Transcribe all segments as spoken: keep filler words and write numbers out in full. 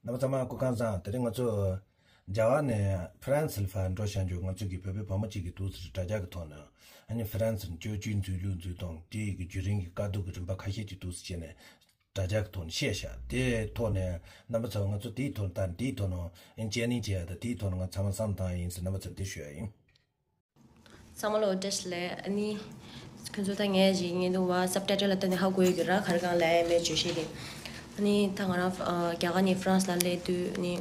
རྣམ་པ་ཚང་མ་སྐུ་ཁམས་བཟང་། དེ་རིང་ང་ཚོ་རྒྱ་གར་ནས་ཧྥ་རན་སི་ལ་ཕར་འགྲོ་བཞག་རྒྱུ། ང་ཚོ་གི་བོད་པའི་བུ་མོ་གཅིག་གིས་འདུག་སེ་དྲ་རྒྱ་གི་ཐོག་ནས་ཨ་ནི་ཧྥ་རན་སི་ནས་སྤྱོད་ཚུལ་འཛུལ་ལུགས་འཛུལ་སྟངས་དེ་གི་བརྒྱུད་རིམ་གྱི་དཀའ་སྡུག་གི་རིམ་པ་ཁ་ཤས་ཅིག་འདུག་སེ་བྱས་ནས་དྲ་རྒྱ་གི་ཐོག་ནས་བཤད་བཞག་དེའི་ཐོག་ནས་རྣམ་པ་ཚོ་ང་ཚོ་དེའི་ཐོག་ནས་ད་དེའི་ཐོག་ནས་ཨ་ནི་དཔྱད་གླེང་བྱེད་ཡ་དང་དེའི་ཐོག་ནས་ང་ཚང་མ་བསམ་བཏང་ཡ་ཡིན་ཟེར་རྣམ་པ་ཚོར་འདི་ཞུ་ཡ་ཡིན། ཚང་མ་ལ་བཀྲ་ཤིས་བདེ་ལེགས། ཨ་ནི་ཁྱོད་ཚོ་ད་ངས་ཅིག་ཉན་འདུག་བ། སབ་ཊའི་ཊལ་ལ་བལྟས་ནས་ཧ་གོ་ཡོད་ཀྱི་ར། ག་རེ་གང་ལབ་ཡ་མེད་བརྗོད་གཞི་དེ། ཨ་ནི་ད་ང་རང་ཨ་རྒྱ་གར་ནས་ཧྥ་རན་སི་ལ་སླེབས་དུས་ཨ་ནི་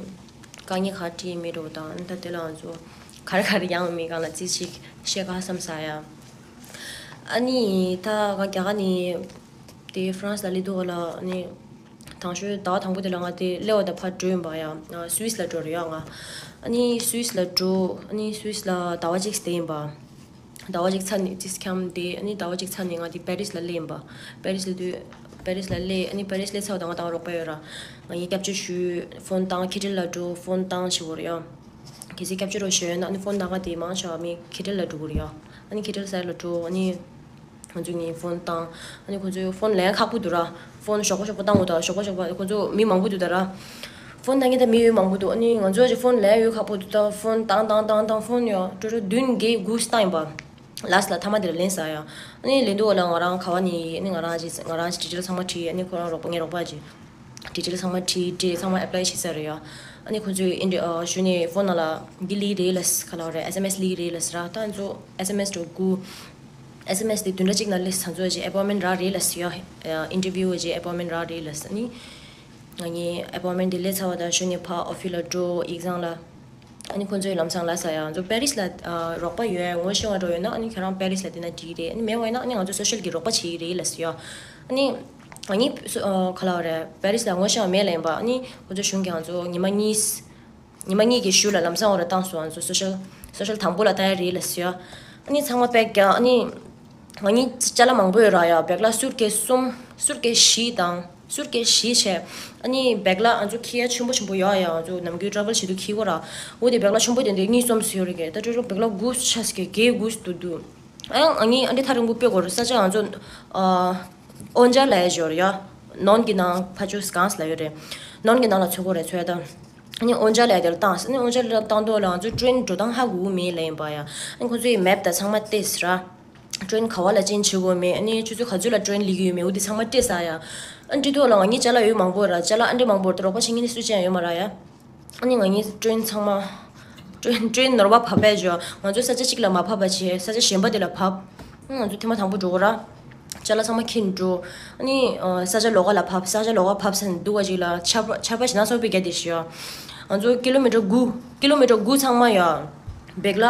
དཀའ་ངལ་ག་རེ་འཕྲད་ཡིན་མེད་འགྲོ་དང་། ཨ་ནི་ད་དེ་ལ་ང་ཚོ་ག་རེ་ག་རེ་ཡོང་མེད་སྒང་ལ་ཙི་ཞིག་བཤད་ག་བསམ་ས་ཡ། ཨ་ནི་ད་ང་རྒྱ་གར་ནས་དེ་ཧྥ་རན་སི་ལ་སླེབས་དུས་ལ་ཨ་ནི། དང་ཤོས་ཟླ་བ་དང་པོ་དེ་ལ་ང་དེ་སླེབས་པ་དང་ཕར་འགྲོ་ཡིན་པ་ཡ། ཨ་སུད་སི་ལ་འགྲོ་རེད་ཡ་ང་། ཨ་ནི་སུད་སི་ལ་འགྲོ། ཨ་ནི་སུད་སི་ལ་ཟླ་བ་གཅིག་བསྡད་ཡིན་པ། ཟླ་བ་གཅིག་ཚར་ནས་ཙིས་ཁྱམས་བསྡད། ཨ་ནི་ཟླ་བ་གཅིག་ཚར་ནས་ང་དེ་པེ་རིས་ལ་སླེབས་ཡིན་པ། པེ་རིས་ལ་དུས་པེ་རིས་ལ་སླེབས། ཨ་ནི་པེ་རིས་སླེབས་ཚར་བ་དང་ང་དང་རོགས་པ་ཡོད་ར། ང་གཉིས་སྐྱབས་བཅོལ་ཞུས། ཕོན་བཏང་། ཁེ་ཊལ་ལ་འགྲོ། ཕོན་བཏང་བྱེད་དགོས་རེད་ཡ། གལ་སྲིད་སྐྱབས་བཅོལ་རོགས་ཞུ་ཡོད་ན་ཨ་ནི་ཕོན་བཏང་ག་དེ་མང་ཆེ་བ་མི་ཁེ་ཊལ་ལ་འགྲོ་གི་རེད་ཡ། ཨ་ནི་ཁེ་ཊལ་སའིཌ་ལ་འགྲོ། ཨ་ནི། ང་ཚོ་གཉིས་ཕོན་བཏང་། ཨ་ནི་ཁོང་ཚོས་ཕོན་ལེན་ཁག་པོ་འདུག་ར། ཕོན་ཞོགས་པ་ཞོགས་པ་བཏང་དགོས་དང་ཞོགས་པ་ཞོགས་པ་ཁོང་ཚོ་མི་མང་པོ་འདུག་ད་ར། ཕོན་བཏང་མཁན་ད་མི་ཡོད་མང་པོ་འདུག་ཨ་ནི་ང་ཚོ་ཅིག་ཕོན་ལེན་ཡོད་ཁག་པོ་འདུག་ད་ཕོན་བཏང་བཏང་བཏང་བཏང་ཕོན་ཡོད་འགྲོ་འགྲོ་བདུན་བརྒྱད་དགུ་བཏང་ཡིན་པ། ལ་སི་ལ་མཐའ་མ་དེ་ལ་ལེན་ས་ཡ། ཨ་ནི་ལེན་དུས་ལ་ང་རང་ག་བ་ནས་ཨ་ནི་ང་རང་ཅིག་ང་རང་ཅིག་ཌི་ཊེལ་ཚང་མ་བྲིས། ཨ་ནི་ཁོ་རང་རོགས་པ་ངའི་རོགས་པ་ཅིག་ཌི་ཊེལ་ཚང་མ་བྲིས་བྲིས་ཚང་མ་ཨེབ་ལའི་བྱས་ཚར་རེད་ཡ། ཨ་ནི་ཁོང་ཚོས་ཨིན་ཌི་ཨ་ཞུ་ནས་ཕོན་ནང་ལ་འདི་སླེབས་རེད་ལ་ཟེར། ག་ལབ་རེད། ཨེས་ཨེམ་ཨེས་སླེབས་རེད་ལ་ཟེར་ར། ད་ང་ཚོ་ཨེས་ཨེམ་ཨེས་འགྲོ་དགོས། ཨེས་ཨེམ་ཨེས་དེ་བདུན་ཕྲག་གཅིག་ནང་སླེབས། ང་ཚོ་ཅིག་ཨེ་པོའིན་མེན་ཊི་རག་རེད་ལ་ཟེར་ཡ། ཨིན་ཊར་བིའུ་ཅིག་ཨེ་པོའིན་མེན་ཊི་རག་རེད་ལ་ཟེར། ཨ་ནི་ང་གཉིས་ཨེ་པོའིན་མེན་ཊི་དེ་སླེབས་ཚར་བ་དང་ཞུ་ནས་ཕར་ཨོ་ཕི་སི་ལ་འགྲོ། ཨེག་ཛམ་ལ། ཨ་ནི་ཁོང་ཚོས་ལམ་སང་ལབ་ས་ཡ། ང་ཚོ་པེ་རིས་ལ་ཨ་རོགས་པ་ཡོད། ངོ་ཤེས་པ་འདྲ་ཡོད་ན་ཨ་ནི་ཁྱེད་རང་པེ་རིས་ལ་བསྡད་ན་འགྲིག་རེད། ཨ་ནི་མེད་པ་ཡིན་ན་ཨ་ནི་ང་ཚོ་སོ་ཤལ་གྱི་རོགས་པ་བྱེད་ཀྱི་རེད་ལབ་སོང་ཡ། ཨ་ནི་ང་གཉིས་སོ་ཨ་ག་ལབ་རེད། པེ་རིས་ལ་ངོ་ཤེས་པ་མེད་ལབ་ཡིན་པ། ཨ་ནི་ཁོང་ཚོ་གཞུང་གིས་ང་ཚོ་ཉི་མ་གཉིས་ཉི་མ་གཉིས་ཀྱི་གཞུག་ལ་ལམ་སང་འོ་ར་བཏང་སོང་། ང་ཚོ་སོ་ཤལ་སོ་ཤལ་དང་པོ་ལ་བཏང་ཡ་རེད་ལབ་སོང་ཡ། ཨ་ནི་ཚང་མ་པེག་རྒྱག་ཨ་ནི་ང་གཉིས་ཅ་ལག་མང་པོ་ཡོད་ར་ཡ། བེག་ལ་སུཊ་ཀེས་གསུམ། སུཊ་ཀེས་བཞི་དང་། སུཊ་ཀེས་བཞི་བྱས། ཨ་ནི་བེག་ལ་ང་ཚོ་འཁྱེར་ཡ་ཆེན་པོ་ཆེན་པོ་ཡོད་ཡ། ང་ཚོ་ནམ་རྒྱུན་ཊ་རེ་ཝལ་བྱེད་དུས་འཁྱེར་གོ་ར། འོ་དེ་བེག་ལ་ཆེན་པོ་དེ་འདྲ་གཉིས་གསུམ་ཙམ་ཡོད་རེད་ཀྱི། ད་ཊོ་ཊལ་བེག་ལ་དགུ་ཆགས་ཀྱི། བརྒྱད་དགུ་འདུག་འདུག་ཨ་ཡང་ང་གཉིས་ཨ་འདྲ་ཐག་རིང་པོ་སྤོ་དགོས་རེད། ས་ཆ་ང་ཚོ་ཨ་ཨོན་ཇ་ལབ་ཡ་ཅིག་ཡོད་རེད་ཡ། ནོན་གྱི་ནང་ཕ་ཆུ་སྒང་ལབ་ཡོད་རེད། ནོན་གྱི་ནང་ལ་འཚོལ་དགོས་རེད། འཚོལ་ཡ་ད། ཨ་ནི་ཨོན་ཇ་ལབ་ཡ་དེ་ལ་བཏང་། ཨ་ནི་ཨོན་ཇ་ལ་བཏང་དུས་ལ་ང་ཚོ་ཊེ་རེན་འགྲོ་སྟངས་ཧ་གོ་གི་མེད་ལབ་ཡིན་པ་ཡ། ཨ་ནི་ཁོ་ཚོས་མེབ་དང་ཚང་མ་བལྟས་ཟེར་ར། ཊེ་རེན་ག་བ་ལ་ཅིག་བྱེད་དགོས་མེད། ཨ་ནི་ཆུ་ཚོད་ག་ཚོད་ལ་ཊེ་རེན་སླེབས་ཀྱི་ཡོད་མེད་འོ་དེ་ཚང་མ་སྤྲད་ས་ཡ། ཨ་ནི་སྤྲད་དུས་ལ་ང་གཉིས་ཅ་ལག་ཡོད་མང་པོ་ར། ཅ་ལག་ཨ་འདྲ་མང་པོ་ར། ད་རོགས་པ་བྱེད་མཁན་ནི་སུ་གཅིག་ཡང་ཡོད་མ་ར་ཡ། ཨ་ནི་ང་གཉིས་ཊེ་རེན་ཚང་མ་ཊེ་རེན་ཊེ་རེན་ནོར་བ་བབས་པས་ཇོ། ང་ཚོ་ས་ཆ་གཅིག་ལ་མ་བབས་པ་བྱས་ས་ཆ་གཞན་པ་དེ་ལ་བབས། ཨ་ང་ཚོ་ཐེངས་མ་དང་པོ་འགྲོ་གོ་ར། ཅ་ལག་ཚང་མ་འཁྱེར་འགྲོ། ཨ་ནི་ཨ་ས་ཆ་ལོགས་ཀ་ལ་བབས། ས་ཆ་ལོགས་ཀ་བབས་ས་ནས་འདུག་པ་ཅིག་ལ་ཆར་པ་ཆར་པ་ཞེ་དྲག་སོང་པའི་རྒྱ་དེ་ཞིག་ཡ། ང་ཚོ་ཀི་ལོ་མི་ཊར་དགུ། ཀི་ལོ་མི་ཊར་དགུ་ཚང་མ་ཡ། བེག་ལ་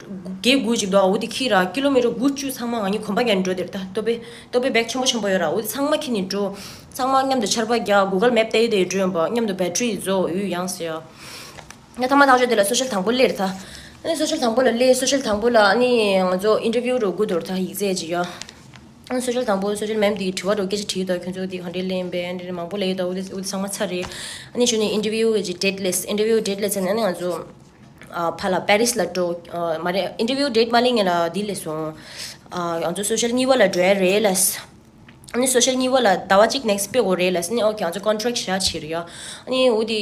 བརྒྱད་དགུ་ཅིག་འདུག་འོ་དེ་འཁྱེར་ར། ཀི་ལོ་མི་ཊར་དགུ་བཅུ་ཚང་མ་ང་གཉིས་གོམ་པ་རྒྱག་འགྲོ་དེར་ད་ལྟོ་པའི་ལྟོ་པའི་བེག་ཆེན་པོ་ཆེན་པོ་ཡོད་ར། འོ་དེ་ཚང་མ་འཁྱེར་ནས་འགྲོ། ཚང་མ་མཉམ་དུ་ཆར་པ་རྒྱག་གུ་གལ་མེབ་བལྟས་བལྟས་འགྲོ་ཡོང་པ། མཉམ་དུ་བེ་ཊི་རི་རྫོགས་ཡོད་ཡང་ཟེར་ཡ། ང་ཐ་མ་ཐག་ཆོད་དེ་ལ་སོ་ཤལ་དང་པོ་སླེབས་ད། ཨ་ནི་སོ་ཤལ་དང་པོ་ལ་སླེབས། སོ་ཤལ་དང་པོ་ལ་ཨ་ནི་ང་ཚོ་ཨིན་ཊར་བིའུ་རུ་སྒུག་འདུག་ད་ཡིག་ཚད་ཅིག་ཡ། ཨ་ནི་སོ་ཤལ་དང་པོ་སོ་ཤལ་མེམ་དེ་གི་དྲི་བ་རུ་སྐད་ཆ་དྲིས་ད། ཁྱོད་ཚོ་དེ་ག་འདྲས་ལེན་པས། འདི་མང་པོ་ལས་ཡོད་ད། འོ་དེ་འོ་དེ་ཚང་མ་ཚར་རེད། ཨ་ནི་གཞུག་ནས་ཨིན་ཊར་བིའུ་གི་ཌེ་ཊི་སླེབས། ཨིན་ཊར་བིའུ་ཌེ་ཊི་སླེབས་ཚར་ནས་ཨ་ནི་ང་ཚོ་ཨ་ཕར་ལ་པེ་རིས་ལ་འགྲོ། ཨ་མ་རེད། ཨིན་ཊར་བིའུ་ཌེ་ཊི་མ་སླེབས་སྔོན་ལ་འདི་སླེབས་སོང་། ཨ་ང་ཚོ་སོ་ཤལ་གཉིས་པ་ལ་འགྲོ་ཡ་རེད་ལ། ཨ་ནི་སོ་ཤལ་གཉིས་པ་ལ་ཟླ་བ་གཅིག་ནེག་སི་ཊི་སྤེལ་དགོས་རེད་ལ། ཨ་ནི་ཨོ་ཁེ་ང་ཚོ་ཀོན་ཊེག་བཞག་བྱེད་རེད་ཡ། ཨ་ནི་འོ་དེ་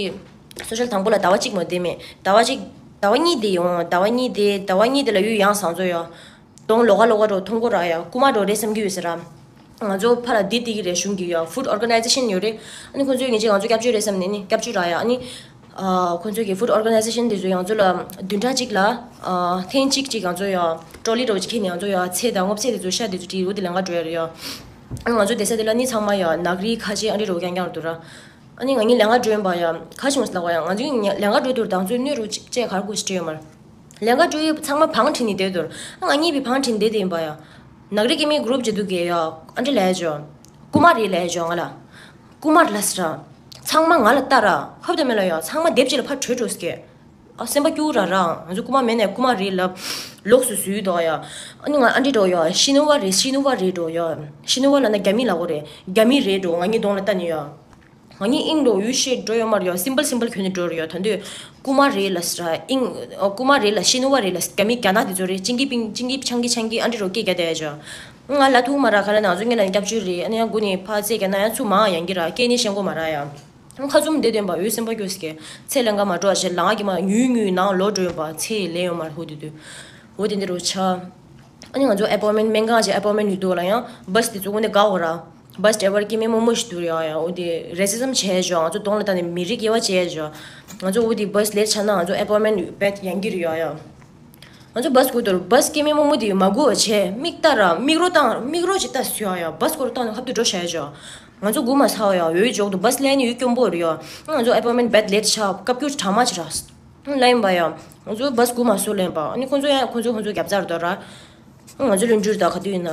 སོ་ཤལ་དང་པོ་ལ་ཟླ་བ་གཅིག་མ་བསྡད་མེད། ཟླ་བ་གཅིག་ཟླ་བ་གཉིས་བསྡད་ཡོང་། ཟླ་བ་གཉིས་བསྡད། ཟླ་བ་གཉིས་དེ་ལ་ཡུལ་ཡང་བཟང་ཚོ་ཡ། གདོང་ལོགས་ཀ་ལོགས་ཀ་འགྲོ་མཐོང་གོ་ར་ཡ། རྐུ་མ་འགྲོ་རེད་བསམ་གྱི་ཡོད་ཟེར་ར། ང་ཚོ་ཕར་ལ་འདི་བསྡད་ཀྱི་རེད། གཞུང་གི་ཡ་ཧྥུཌ་ཨོར་ག་ནའི་ཛེ་ཤན་ཡོད་རེད། ཨ་ནི་ཁོང་ཚོས་ངེད་ཅག་ང་ཚོ་སྐྱབས་བཅོལ་རེད་བསམ་ནས་ནི་སྐྱབས་བཅོལ་ར་ཡ། ཨ་ནི་ཨ་ཁོང་ཚོས་ཀྱི་ཧྥུཌ་ཨོར་ག་ནའི་ཛེ་ཤན་དེ་ཚོས་ང་ཚོ་ལ་བདུན་ཕྲག་གཅིག་ལ་ཨ་ཐེངས་གཅིག་ཅིག་ང་ཚོ་ཡ་ཊོ་ལི་འདྲ་བོ་ཅིག་ཁྱེར་ནས་ང་ཚོ་ཡ་ཚལ་དང་སྔོ་ཚལ་དེ་ཚོ་ཤ་དེ་ཚོ་སྤྲད། འོ་དེ་ལས་ཀ་འགྲོ་ཡ་རེད་ཡ། ཨ་ནི་ང་ཚོ་བསྡད་ས་དེ་ལ་ནི་ཚང་མ་ཡ་ནག་རིལ་ཁ་ཆེ་ཨ་འདྲ་འདྲ་བོ་རྐྱང་རྐྱང་རེད་འདུག་ར། ཨ་ནི་ང་གཉིས་ལས་ཀ་འགྲོ་ཡིན་པ་ཡ། ག་བྱུང་ཟེར་ལབ་པ་ཡ། ང་ཚོའི་ལས་ཀ་འགྲོ་དུས་དང་ཚོའི་སྣོད་རུ་ཅིག་བཅས་གར་དགོས་ཞེས་སྤྲད་ཡོད་མ་རེད། ལས་ཀ་འགྲོ་ཡི་ཚང་མ་བང་བསྒྲིགས་ནས་བསྡད་འདུག་ཨ་ང་གཉིས་པའི་བང་བསྒྲིགས་བསྡད་དེ་ཡིན་པ་ཡ། ནག་རིལ་སྐྱེ་དམན་གུ་རུབ་བྱེད་དུས་ཀྱི་ཡ། ཨ་འདྲ་ལས་བྱོས། རྐུ་མ་རེད་ལས་བྱོས་ང་ལ། རྐུ་མ་རེད་ལ་ཟེར་ར། ཚང་མ་ང་ལ་ལྟ་ར། ཧབ་ད་མེད་ལ་ཡ། ཚང་མ་སྡེབ་གཅིག་ལ་ཕར་བྲོས་འགྲོ་ཟེར་གི། ཨ་སེམས་པ་སྐྱོ་ར་ར། ང་ཚོ་རྐུ་མ་མེད་ནས་རྐུ་མ་རེད་ལབ། ལོགས་སུ་བཟོས་འདུག་ཡ། ཨ་ནི་ང་ཨ་འདྲ་འགྲོ་ཡ། ཤི་ནུ་བ་རེད། ཤི་ནུ་བ་རེད་འགྲོ་ཡ། ཤི་ནུ་བ་ལབ་ན་རྒྱ་མི་ལབ་དགོས་རེད། རྒྱ་མི་རེད་འགྲོ། ང་གཉིས་གདོང་ལ་ལྟ་ནས་ཡ། ང་གཉིས་ཨིང་འགྲོ་ཡུལ་ཤེས་འགྲོ་ཡོད་མ་རེད་ཡ། སིམ་པལ་སིམ་པལ་གྱོན་ནས་འགྲོ་རེད་ཡ། ད་དུང་རྐུ་མ་རེད་ལ་ཟེར་ར། ཨིང་ཨ་རྐུ་མ་རེད་ལ་ཤི་ནུ་བ་རེད་ལ་རྒྱ་མི་རྒྱ་ནག་དེ་ཚོ་རེད། ཅིང་གི་པིང་ཅིང་གི་ཆང་གི་ཆང་གི་ཨ་འདྲ་འགྲོ་སྐད་རྒྱག་བསྡད་ཡ་ཅོ། ང་ལ་ཐུག་མ་ར་ག་ལ་ན་ང་ཚོ་ངེད་ལ་སྐྱབས་བཅོལ་རེད། ཨ་ནི་ཡང་སྒུག་ནས་ཕར་རྩེད་རྒྱག་ན་ཡང་ཚུར་མང་ཡང་གི་ར། སྐད་ནི་ཤེས་གོ་མ་ར་ཡ། ཁ་བཙུམ་བསྡད་དོན་པ་འོད་སེམས་པ་སྐྱོ་སྐད་ཚེ་ལེན་ག་མ་འགྲོ་བ་ཞེས་ལང་གི་མ་ཉུལ་ཉུལ་ནང་ལོག་འགྲོ་ཡོད་པ་ཚེ་ལས་ཡོད་མ་རེད། ཧུ་དུ་དུ་འོ་དེ་འདི་རུ་ཆ། ཨ་ནི་ང་ཚོ་ཨེ་པོན་མེན་སྨན་ཁང་ཞིག་ཨེ་པོན་མེན་ཡོད་འདུག་ལ་ཡང་བྷ་སི་དེ་ཚོ་འོ་ནི་དགའ་འོ་ར། བྷ་སི་ཌ་རའི་བར་སྐྱེ་དམན་རྨོ་མོ་ཞིག་འདུག་ཡ་ཡ། འོ་དེ་རེ་སི་ཛམ་བྱས་ཞོ། ང་ཚོ་གདོང་ལ་བལྟས་ནས་མི་རིགས་དབྱེ་བ་བྱས་ཞོ། ང་ཚོ་འོ་དེ་བྷ་སི་ལེ་ཊི་ཆགས་ན་ང་ཚོ་ཨེ་པོན་མེན་བེད་ཡང་གི་རེད་ཡ་ཡ། ང་ཚོ་བྷ་སི་སྒུག་དོར་བྷ་སི་སྐྱེ་དམན་རྨོ་མོ་དེ་མ་སྒུག་བ་བྱས་མིག་ལྟ་ར་མིག་རོ་བཏང་མིག་རོ་ཅིག་ལྟ་སུ་ཡ་ཡ་བྷ་སི་སྐོར་བཏང་ནས་ཁབ་ཏུ་འགྲོ་བྱས་ཞོ། ང་ཚོ་སྒུག་མ་ཚར་བ་ཡ་འོའི་འཇོག་ཏུ་བྷ་སི་ལེན་ནས་ཡོད་སྐྱོན་པོ་རེད་ཡ། ང་ཚོ་ཨེ་པོན་མེན་བེད་ལེ་ཊི་ཆགས་སྐབས་ཀྱུ་དྲ་མ་ཅིག་ར། ལན་པ་ཡ། ང་ཚོ་བྷ་སི་སྒུག་མ་སོ་ལན་པ་ཨ་ནི་ཁོང་ཚོ་ཡ་ཁོང་ཚོ་ཁོང་ཚོ་རྒྱབ་རྩར་དོ་ར། ང་ཚོ་ལུན་ཇུར་དང་ག་དུས་ཡིན་ན།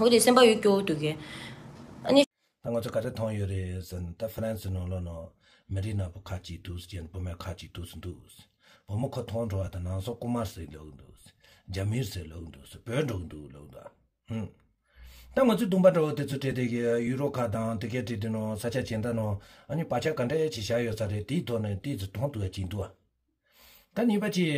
འོ་དེ་སེམས་པ་ཡོད་སྐྱོ་བོ་འདུག་གས། ཨ་ནི། ད་ང་ཚོ་ག་རེ་མཐོང་ཡོད་རེད་ཟེར་ན་ད་ཧྥ་རན་སི་ནང་ལོགས་ནང་མི་རིགས་ནག་པོ་ཁ་ཅིག་འདུག་ཟེར་བྱས་ན་བུད་མེད་ཁ་ཅིག་འདུག་ཟེར་འདུག་བུ་མོ་ཁོ་མཐོང་འགྲོ་བ་དང་ནང་སོག་རྐུ་མ་ཟེར་ལབ་འདུག་རྒྱ་མིར་ཟེར་ལབ་འདུག་བོད་འགྲོ་གི་འདུག་ལབ་འདུག་ཧུམ། ད་ང་ཚོའི་གདོང་པ་འདྲ་བོ་དེ་ཚོ་སྤྲད་དེ་གི་ཡུ་རོབ་ཁག་དང་དེ་གའི་སྤྲད་དེ་ནང་ས་ཆ་ཇི་འདྲ་ནང་ཨ་ནི་བག་ཆགས་ག་འདྲ་ཅིག་བཞག་ཡོད་ས་རེད། དེའི་ཐོག་ནས་ཏོག་ཙམ་མཐོང་ཐུབ་ཡ་ཅིག་འདུག་ད་གཉིས་པ་ཅིག་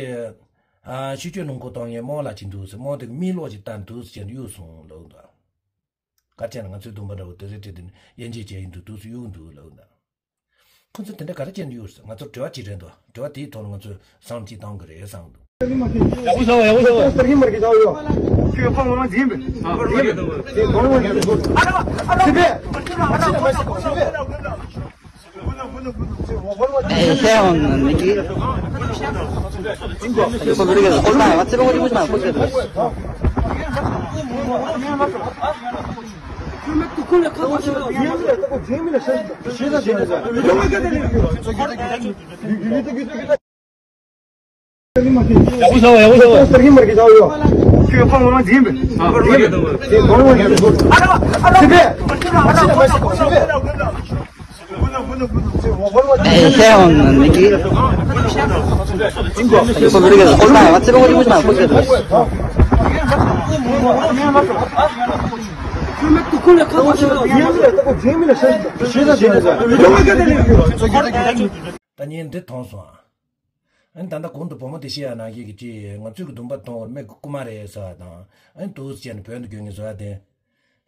ཨ་ཤུ་ཅོ་ལུང་ཁོ་གཏོང་ངས་རྨོ་ལ་ཅིག་འདུག་ཟེར་རྨོ་དེ་གི་མིག་ལོག་ཅིག་ལྟ་འདུག་ཟེར་གྱི་གཡུག་སོང་ལབ་འདུག་ག་རེ་བྱས་ན་ང་ཚོའི་གདོང་པ་འདྲ་བོ་དེ་ཚོའི་གྲས་དེ་ནི་དབྱེ་འབྱེད་བྱས་ཡིན་འདུག་འདུག་སུ་གཡུག་འདུག་ལབ་ན། ཁོ་ཚོ་དེ་འདྲ་ག་རེ་བྱས་ནས་གཡུག་ཟེར་ང་ཚོར་དྲི་བ་གཅིག་རེད་འདུག་དྲི་བ་དེའི་ཐོག་ལ་ང་ཚོས་བསམ་གཅིག་བཏང་དགོས་རེད་བསམ་འདུག་ཡག་པོ་བྱ་བ་ཡག་པོ་བྱ་བ། སྟར་གྱི་མར་གྱི་ཆའོ་ཡོ། ཁྱོད་ཁོང་ངོ་མ་འཛིན་པས། ཨ་ཁོ་རེད། དེ་གོང་མ་འཛིན་པས། ཨ་ར་ཨ་ར་ཚེ་འཕེལ། ཚེ་འཕེལ། ཡག་པོ་བྱ་བ་ཡག་པོ་བྱ་བ། སྟར་གྱི་མར་གྱི་ཆའོ་ཡོ། ཁྱོད་ཁོང་ངོ་མ་འཛིན་པས། ཨ་ཁོ་རེད། དེ་གོང་མ་འཛིན་པས། ཨ་ར་ཨ་ར་ཚེ་འཕེལ། ད་ངས་འདི་མཐོང་སོང་ཨ། ཨ་ནི་ད་ལྟ་གོང་དུ་བུ་མོ་དེ་བཤད་ཡ་ནང་བཞིན་གྱི་ཅིག་ང་ཚོའི་གི་གདོང་པ་མཐོང་བར་མི་རྐུ་མ་རེད་ཟེར་བ་དང་ཨ་ནི་འདུག་ཟེར་ནས་བོད་དུ་རྒྱུག་ངེས་བཟོ་བ་དེ།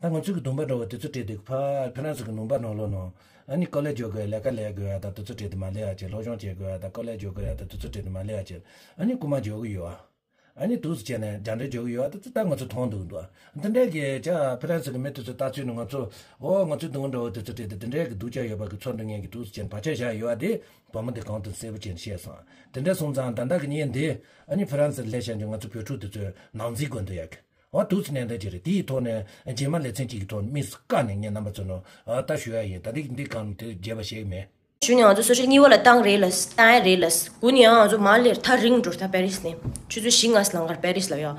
ད་ང་ཚོའི་གི་གདོང་པ་འདྲ་བོ་དེ་ཚོ་སྤྲད་དེ་ཕར་ཕ་རན་སི་གི་ལུང་པ་ནང་ལོགས་ནང་ཨ་ནི་ཀོ་ལེ་འཇོག་དགོས་ལས་ཀ་ལས་དགོས་ཡ་ད་དེ་ཚོ་སྤྲད་དེ་མ་ལས་ཡ་ཅིག་སློབ་སྦྱོང་བྱེད་དགོས་ཡ་ད་ཀོ་ལེ་འཇོག་དགོས་ཡ་ད་དེ་ཚོ་སྤྲད་དེ་མ་ལས་ཡ་ཅིག་ཨ་ནི་རྐུ་མ་འཇོག་གི་ཡོད་ཨ། ཨ་ནི་འདུག་སེ་བྱས་ནས་རྒྱ་འདྲེ་འཇོག་གི་ཡོད་ཨ། ད་ད་ང་ཚོ་མཐོང་འདུག་འདུག་ཨ། འདི་འདྲའི་གི་ཅག་ཕ་རན་སི་གི་མི་དེ་ཚོ་ལྟ་ཚུལ་ནི་ང་ཚོ་ཨོ་ང་ཚོའི་གདོང་པ་འདྲ་བོ་དེ་ཚོ་སྤྲད་དེ་འདི་འདྲའི་གི་སྡུག་ཅག་ཡོད་པ་གི་ཚོར་འདུག་ངེད་ཀྱི་འདུག་སེ་བྱས་ནས་བར་ཆད་བཞག་ཡོད་ཨ། དེ་བུ་མོ་དེ་གོང་དུ་གསལ་པོ་བྱས་ནས་བཤད་སོང་ཨ། དེ་འདྲ་སོང་ཙང་ད་ལྟ་གི་ཉིན་འདི་ཨ་ནི་ཕ་རན་སི་ལ་སླེབས་བཞག་ཅིང་ང་ཚོ་བོད་ཕྲུག་དེ་ཚོའི་ནང་འཛིང་དགོས་འདུག་ཡ་གི་ཨོ་འདུག་སེ་གནས་སྟངས་ཅིག་རེད། དེའི་ཐོག་ནས་རྗེས་མ་ལེ་ཚན་གཅིག་གི་ཐོག་ནས་དམིགས་སུ་བཀར་ནས་ངས་རྣམ་པ་ཚོ་ནང་ཨ་ལྟ་ཞུ་ཡ་ཡིན། ད་འདི་འདི་གང་དེ་རྒྱས་པ་བཤད་གི་མེད། གཞུག་ནས་ང་ཚོ་སོ་ཤལ་གཉིས་པ་ལ་བཏང་རེད་ལ་བཏང་ཡ་རེད་ལ། དགུ་ནས་ཡང་ང་ཚོ་མར་སླེབས་ཐག་རིང་འགྲོ་ད་པེ་རིས་ནས་ཆུ་ཚོད་བཞི་ལྔ་ལམ་ཁར་པེ་རིས་ལ་ཡོད།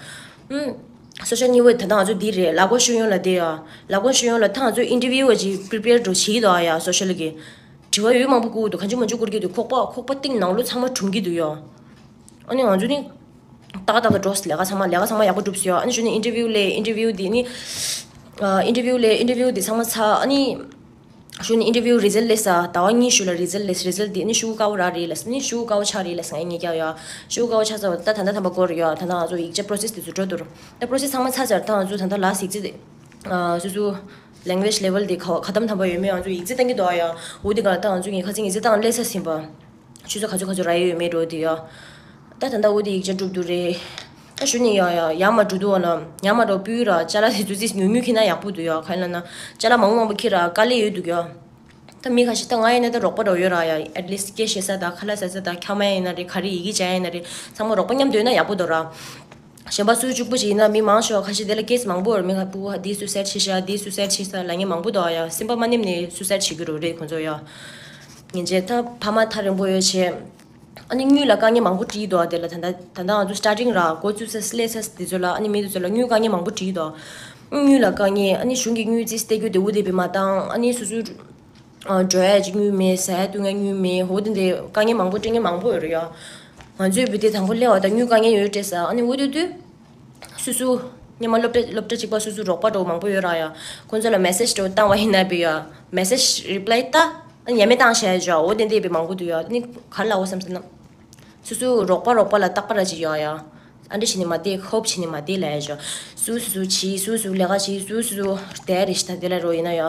ཨུམ། སོ་ཤལ་གཉིས་པ་ད་ལྟ་ང་ཚོ་འདི་རེད། ལག་པ་ཤུ་ཡོང་ལ་བསྡད་ཡ། ལག་པ་ཤུ་ཡོང་ལ་ད་ང་ཚོ་ཨིན་ཊར་བིའུ་ཅིག་པི་རི་པེར་འགྲོ་བྱེད་ཀྱི་འདུག་ཨ་ཡ། སོ་ཤལ་གི་དྲི་བ་ཡོད་མང་པོ་བསྐུར་གྱི་འདུག་གང་ཅི་མང་ཅི་བསྐུར་གྱི་འདུག་ཁོག་པ་ཁོག་པ་གཏིང་ནང་ལོགས་ཚང་མ་གྲུམ་གྱི་འདུག་ཡ། ཨ་ནི་ང་ཚོ་ནི་ཏག་ཏག་ཏག་འགྲོ་ལས་ཀ་ཚང་མ་ལས་ཀ་ཚང་མ་ཡག་པོ་འགྲུབ་སོང་ཡ། ཨ་ནི་གཞུག་ནས་ཨིན་ཊར་བིའུ་ལས་ཨིན་ཊར་བིའུ་འདི་ནི་ཨ་ཨིན་ཊར་བིའུ་ལས་ཨིན་ཊར་བིའུ་འདི་ཚང་མ་ཚར། ཨ་ནི་གཞུག་ནས་ཨིན་ཊར་བིའུ་རི་ཛལ་སླེབས་ས་ཟླ་བ་གཉིས་ཤུལ་ལ་རི་ཛལ་སླེབས། རི་ཛལ་འདི་ནི་ཤུགས་དཀའ་བོ་རག་རེད་ལབ། ནི་ཤུགས་དཀའ་བོ་ཆགས་རེད་ལབ། ང་ཉེ་རྒྱག་ཡ་ཤུགས་དཀའ་བོ་ཆགས་ཚར་བ་ད་ད་ལྟ་ཐམ་པ་འགོར་ཡ། ད་ལྟ་ང་ཚོ་ཡིག་ཆ་པོ་རོ་སེ་སི་དེ་ཚོ་འགྲོ་འདུག་ད་པོ་རོ་སེ་སི་ཚང་མ་ཚར་ཚར། ད་ང་ཚོ་ད་ལྟ་ལ་སི་ཡིག་ཆ་དེ་ཨ་སོ་སོ་ལེང་གུ་ཨེ་ཇི་ལེ་ཝལ་དེ་ག་ག་དམ་དམ་པ་ཡོད་མེད་ང་ཚོ་ཡིག་ཚད་བཏང་གི་འདུག་ཨ་ཡ། འོ་དེ་ག་ད་ང་ཚོ་ངས་ཁ་སང་ཡིག་ཚད་བཏང་སླེབས་ས་ཟིན་པ། ཆུ་ཚོད་ག་ཚོད་ག་ཚོད་རག་ཡོད་མེད་འགྲོ་དེ་ཡ། ད་ད་ལྟ་འོ་དེ་ཡིག་ཆ་འགྲུབ་འདུག་རེད། ད་ཞུ་ནི་ཡ་ཡ་ཡ་མ་འགྲོ་འདུག་ཨ་ན་ཡ་མ་འགྲོ་སྤུས་ར་ཅ་ལག་དེ་ཚོ་ཙིས་ཉུང་ཉུང་ཁྱེར་ན་ཡག་པོ་འདུག་ཡ། ག་ཡིན་ལ་ན་ཅ་ལག་མང་པོ་མང་པོ་ཁྱེར་ར་དཀའ་ལས་ཡོད་འདུག་ཡ། ད་མི་ཁ་ཤས་ད་ང་ཡིན་ན་ད་རོགས་པ་རོགས་ཡོད་ར་ཡ། ཨེཊ་ལི་སི་ཊི་སྐད་བཤད་ས་དང་ཁ་ལག་ཟ་ས་དང་ཁ་མ་ཡིན་ན་རེད། ག་རེ་ཡི་གེ་སྦྱང་ཡིན་ན་རེད། ཚང་མ་རོགས་པ་མཉམ་དུ་ཡོད་ན་ཡག་པོ་འདུག་ར། གཞན་པ་སུ་གཅིག་པུ་ཞིག་ཡིན་ན་མི་མང་ཤོས་ཁ་ཤས་དེ་ལ་ཀེ་སི་མང་པོ་ཡོད་ར། མི་ཁ་པུ་ཧ་དེ་སུ་སེ་ཌི་བྱེད་ཤག་དེ་སུ་སེ་ཌི་བྱེད་ས་ལབ་མཁན་མང་པོ་འདུག་ཡ། སེམས་པ་མ་ནེམ་ནས་སུ་སེ་ཌི་བྱེད་ཀྱི་རོ་རེད་ཁོང་ཚོ་ཡ། ངན་ཇེ་ད་ཕ་མ་ཐག་རིང་པོ་ཡོད་བྱས། ཨ་ནི་དངུལ་ལ་དཀའ་ངལ་མང་པོ་འཕྲད་ཀྱི་འདུག་ཨ། དེ་ལ་ད་ལྟ་ད་ལྟ་ང་ཚོ་སི་ཊར་ཊིང་ར་འགོ་བཙུགས་ས་སླེབས་ས་དེ་ཚོ་ལ་ཨ་ནི་མི་དེ་ཚོ་ལ་དངུལ་དཀའ་ངལ་མང་པོ་འཕྲད་ཀྱི་འདུག་དངུལ་ལ་དཀའ་ངལ། ཨ་ནི་གཞུང་གི་དངུལ་རྩིས་སྟེར་རྒྱུ་དེ་འུ་དེ་བི་མ་བཏང་། ཨ་ནི་སོ་སོའི་ཨ་འགྲོ་ཡ་ཅིག་དངུལ་མེད། ཟ་ཡ་བཏུང་ཡ་དངུལ་མེད། འོ་དེ་འདྲའི་དཀའ་ངལ་མང་པོ་འཕྲད་མཁན་མང་པོ་ཡོད་རེད་ཡ། ང་ཚོའི་བུ་དེ་དང་པོ་སླེབས་པ་དང་དངུལ་དཀའ་ངལ་ཡོད་སྤྲད་ས། ཨ་ནི་འུ་དེ་དུས་སོ་སོ་སྔོན་མ་སློབ་གྲྭ་སློབ་གྲྭ་གཅིག་པ་སོ་སོ་རོགས་པ་འདྲ་བོ་མང་པོ་ཡོད་ར་ཡ། ཁོང་ཚོ་ལ་མེ་སེ་ཇི་འདྲ་བོ་བཏང་བ་ཡིན་ན་བི་ཡ། མེ་སེ་ཇི་རི་པི་ལའི་ལྟ། ཨ་ནི་ཡ་མེད་བཏང་བཞག་ཡ་འོ་དེ་འདྲའི་བི་མང་པོ་འདུག་ཡ། ཨ་ནི་ག་རེ་ལབ་འོ་བསམ་ཟེར་ན། སོ་སོ་རོགས་པ་རོགས་པ་ལ་རྟག་པར་ར་ཅིག་ཡོད་ཡ། ཨ་འདྲ་བྱས་ནས་མ་བསྡད། ཧོབ་བྱས་ནས་མ་བསྡད་ལབ་ཡ་ཞོ། སུ་སུ་སུ་བྱེད། སུ་སུ་ལས་ཀ་བྱེད། སུ་སུ་སུ་བསྡད་རེད་ཤི་ད་དེ་ལ་རོ་ཡིན་ན་ཡ།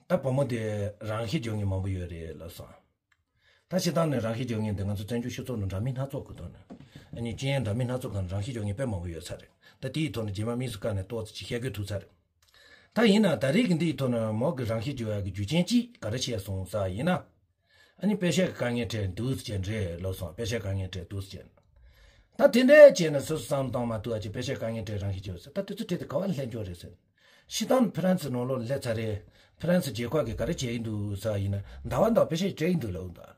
ད་བུ་མོ་དེ་རང་ཤི་རྒྱག་མཁན་མང་པོ་ཡོད་རེད་ལབ་སོང་། ད་སྤྱིར་བཏང་ནས་རང་ཤི་རྒྱག་མཁན་དེ་ང་ཚོ་བཙན་བྱོལ་སྤྱི་ཚོགས་ནང་འདྲ་མིན་སྣ་ཚོགས་ཀྱི་ཐོག་ནས། ཨ་ནི་སྤྱི་ཡོངས་འདྲ་མིན་སྣ་ཚོགས་ཀྱི་ནང་རང་ཤི་རྒྱག་མཁན་དཔེ་མང་པོ་ཡོད་ས་རེད། ད་དེའི་ཐོག་ནས་རྗེས་མ་དམིགས་སུ་བཀར་ནས་ཏོག་ཙམ་ཅིག་བཤད་དགོས་ཐུག་ས་རེད། ད་ཡིན་ན་ད་རེས་ཀྱི་འདིའི་ཐོག་ནས་མོ་གི་རང་ཤི་རྒྱག་ཡག་གི་རྒྱུ་རྐྱེན་གཅིག་ག་རེ་བཤད་སོང་ཟེར་བ་ཡིན་ན། ཨ་ནི་པེ་ཤག་གི་དཀའ་ངལ་འཕྲད་འདུག་ཟེར་རེད་ལབ་སོང་། པེ་ཤག་དཀའ་ངལ་འཕྲད་འདུག་ཟེར། ད་དེ་འདྲ་བྱས་ནས་སོ་སོ་བསམ་བློ་བཏང་མ་ཐུབ་པ་ཅིག་པེ་ཤག་དཀའ་ངལ་འཕྲད་རང་ཤི་བྱས་ཟེར། ད་དེ་ཚོ་འཕྲད་དེ་ག་བ་ལ་སླེབས་འགྱོ་རེད་ཟེར། སྤྱིར་བཏང་ཕ་རན་སི་ནང་ལོགས་ལ་སླེབས་ཚར་རེད། ཕ་རན་སི་རྒྱལ་ཁབ་ཀྱིས་ག་རེ་བྱས་ཡིན་འདུག་ཟེར་བ་ཡིན་ན། ཟླ་བ་ཟླ་བ་པེ་ཤག་སྤྲད་ཡིན་འདུག་ལབ་འདུག།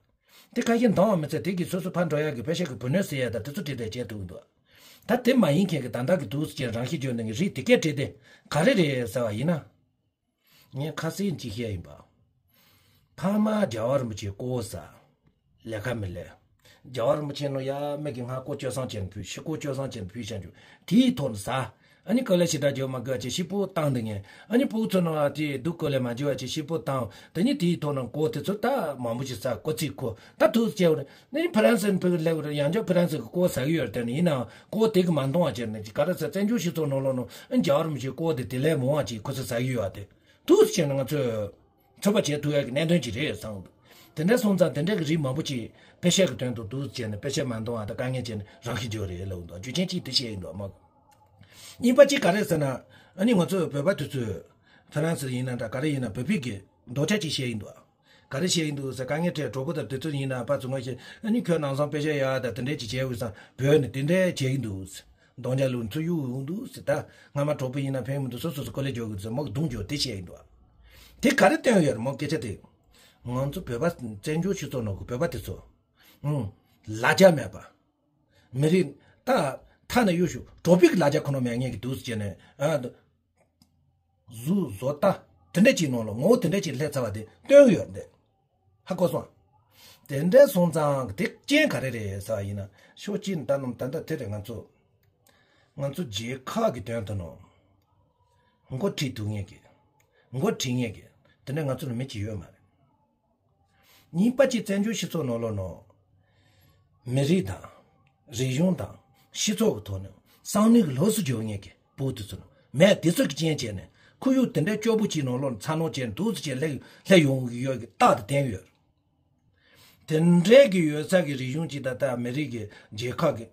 དེ་ཁ་ཤས་འདང་བ་མི་ཚད་དེ་གིས་སོ་སོ་ཕར་འགྲོ་ཡག་གི་པེ་ཤག་གི་བུ་སྣོད་ཟེར་ཡ་ད་དེ་ཚོ་འཕྲད་དེ་བྱས་འདུག་འདུག། ད་དེ་མ་ཡིན་མཁན་གྱི་ད་ལྟ་གི་འདུག་ཟེར་རང་ཤི་བྱས་ནས་རིགས་དེ་གས་འཕྲད་དེ་ག་རེ་རེད་ཟེར་བ་ཡིན་ན། ངས་ཁ་སང་ཅིག་བཤད་ཡིན་པ། ཕ་མ་རྒྱལ་བ་རིན་པོ་ཆེ་བསྐོ་ས། ལས་ཀ་མི་ལས། རྒྱལ་བ་རིན་པོ་ཆེ་ནང་ཡ་མི་གི་སྔ་བསྐོ་བཅུ་གསུམ་ཅན་ཕུལ། ཕྱི་བསྐོ་བཅུ་གསུམ་ཅན་ཕུལ་བྱ་འཇུ། དེའི་ཐོག་ནས་ཟ། ཨ་ནི་ཀོ་ལེ་ཞེ་དྲག་རྒྱག་མ་དགོས་བྱས་ཤི་པོ་བཏང་འདི་ངས། ཨ་ནི་ཕྲུ་གུ་ཚོ་ནང་ཨ་ཅེ་སྡུག་ཀོ་ལེ་མ་འཇུ་བ་བྱས་ཤི་པོ་བཏང་། དེ་ནི་དེའི་ཐོག་ནས་བསྐོ་དེ་ཚོ་ད་མང་པོ་ཞིག་ཟ། བསྐོ་ཚིག་ཁོ་ད་ཐུག་སྐྱེ་བ་རེད། ནི་ཕ་རན་སི་ཕུག་ལེགས་རེད། ཡང་ཅག་ཕ་རན་སི་གི་བསྐོ་ཟ་གི་ཡོད་རེད། དེ་ནི་ཡིན་ནའང་བསྐོ་དེ་གི་མ་འདང་བ་བྱས་ནས་ག་རེ་ཟ། བཙན་བྱོལ་སྤྱི་ཚོགས་ནང་ལོགས་ནང་ཨ་རྒྱལ་བ་རིན་པོ་ཆེ་བསྐོ་དེ་དེ་ལས་མང་བ་ཅིག་ཁོ་ཚོ་ཟ་གི་ཡོད་ཨ། དེ་ཐུག་སྐྱེ་ནས་ང་ཚོས་ཚོད་པ་བྱེད་ཐུབ་ཡག་གི་གནད་དོན་ཅིག་རེད་བསམ་འདུག། དེ་འདྲ་སོང་ཙང་དེ་འདྲ་གི་རིགས་མང་པོ་ཅིག་པེ་ཤག་གི་དོན་དུ་འདུག་བྱས་ནས་པེ་ཤག་མ་འདང་བ་དང་དཀའ་ངལ་བྱས་ནས་རང་ཤི་རྒྱག་རེད་ལབ་འདུག། རྒྱུ་རྐྱེན་གཅིག་དེ་བཤད་ཡིན་འདུག་མ། གཉིས་པ་གཅིག་ག་རེ་ཟེར་ན། ཨ་ནི་ང་ཚོ་བོད་པ་དེ་ཚོས་ཕ་རན་སི་ཡིན་ན་འདྲ་ག་རེ་ཡིན་ན་བོད་པའི་གི་འདོད་ཆགས་ཅིག་བཤད་ཡིན་འདུག། ག་རེ་བཤད་ཡིན་འདུག་ཟེར། དཀའ་ངལ་འཕྲད་གྲོགས་པོ་དང་དེ་ཚོ་ཡིན་ན་ཕར་ཚུར་ང་ཤེས། ཨ་ནི་ཁྱོད་ནང་སང་པེ་ཤག་ཡག་དང་དེ་འདྲས་ཅིག་བྱས་འོས་སམ། བོད་ནས་དེ་འདྲས་བྱས་ཡིན་འདུག། གདོང་རྒྱ་ལུ་ཚུར་གཡུག་འོང་འདུག་ཟེར། ད་སྔ་མ་གྲོགས་པོ་ཡིན་ན་ཕན་མི་འདུག། སོ་སོ་སོ་ཀོ་ལེ་འཇོག་གི་ཟེར་མོ་གི་གདུང་འཇོག་དེ་བཤད་ཡིན་འདུག། དེ་ག་རེ་སྟོན་ཡོད་རེད་མོ་སྐད་ཆ་དེ། ང་ཚོ་བོད་པ་བཙན་བྱོལ་སྤྱི་ཚོགས་ནང་གི་བོད་པ་དེ་ཚོ། ཨུང་། ལ་རྒྱ་མེད་པ། མི་རིགས་ད་ཐ་ན་གཡུག་ཞུ་གྲོགས་པོའི་གི་ལ་རྒྱ་ཁོ་ན་མེད་ངེས་ཀྱི་འདུག་ཟེར་ནས་ཨ། གཟུགས་བཟོ་ལྟ་དེ་འདྲ་ཅིག་ནང་ལ་ངོ་བོ་དེ་འདྲ་ཅིག་སླེབས་ཚར་བ་དེ་སྟོན་གི་ཡོད་རེད། ཧ་གོ་སོང་། དེ་འདྲ་སོང་ཙང་དེ་རྐྱེན་ག་རེ་རེད་ཟེར་བ་ཡིན་ན་ཕྱོགས་གཅིག་ནས་ད་ནམ་ད་ལྟ་དེ་རེད། ང་ཚོ་ང་ཚོ་རྒྱལ་ཁབ་ཀྱི་དོན་དུ་ནོ། འགོ་ཁྲིད་ཐུབ་ངེས་ཀྱི། འགོ་ཁྲིད་ངེས་ཀྱི་དེ་འདྲ་ང་ཚོ་ལ་མི་གཅིག་ཡོད་མ་རེད། གཉིས་པ་གཅིག་བཙན་བྱོལ་སྤྱི་ཚོགས་ནང་ལོགས་ནང་། མི་རིགས་དང་། རིག་གཞུང་དང་། སྤྱི་ཚོགས་ཀྱི་ཐོག་ནས་བསམ་བློ་གི་ལོགས་སུ་འགྱོ་ངེས་ཀྱི་བུ་དེ་ཚོ་ནང་མེད། དེ་ཚོ་གི་རྐྱེན་བྱས་ནས་ཁོར་ཡུག་དེ་འདྲའི་སྐྱོ་པོ་གཅིག་ནང་ལོགས་ནས་འཚར་ལོངས་བྱས་ནས་འདུག་སེ་བྱས་སླེབས་སླེབས་ཡོང་གི་ཡོད་ཀྱི་རྟགས་དེ་བསྟན་ཡོད། དེ་འདྲའི་གི་ཡོད་ས་གི་རིག་གཞུང་གཅིག་ད་ལྟ་མི་རིགས་ཀྱི་རྒྱལ་ཁབ་ཀྱི་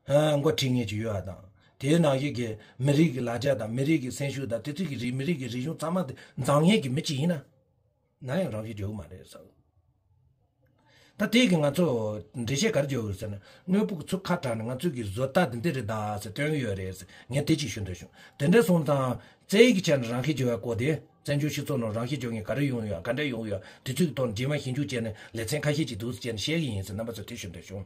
ཨ་འགོ་ཁྲིད་མཁན་ཅིག་ཡོད་པ་དང་། དེའི་ནང་བཞིན་གྱི་མི་རིགས་ཀྱི་ལ་རྒྱ་དང་མི་རིགས་ཀྱི་སེམས་ཤུགས་དང་དེ་ཚོ་གི་རིགས་མི་རིགས་ཀྱི་རིག་གཞུང་ཚང་མ་དེ་འཛིན་མཁན་གྱི་མི་གཅིག་ཡིན་ན། ན་ཡང་རང་ཤི་རྒྱག་གི་མ་རེད་ཟེར། ད་དེ་གི་ང་ཚོ་འགྲེལ་བཤད་ག་རེ་རྒྱག་དགོས་ཟེར་ན། དངོས་པོ་གི་ཚུར་ཁ་གྲགས་ནས་ང་ཚོ་གི་བཟོ་ལྟ་དེ་འདི་རེད་ད་ཟེར་སྟོན་གི་ཡོད་རེད་ཟེར། ངས་དེ་གཅིག་ཞུ་འདོད་བྱུང་། དེ་འདྲ་སོང་ཙང་རྩ་བའི་གི་ཆ་ནས་རང་ཤི་རྒྱག་ཡ་སྐོར་དེ་བཙན་བྱོལ་སྤྱི་ཚོགས་ནང་རང་ཤི་རྒྱག་མཁན་ག་རེ་ཡོང་ཡོད། ག་འདྲ་ཡོང་ཡོད། དེ་ཚོའི་ཐོག་རྗེས་མ་ཞིབ་འཇུག་བྱས་ནས་ལེ་ཚན་ཁ་ཤས་ཅིག་འདུག་སེ་བྱས་ནས་བཤད་གི་ཡིན་ཟེར་རྣམ་པ་ཚོར་དེ་ཞུ་འདོད་བྱུང་།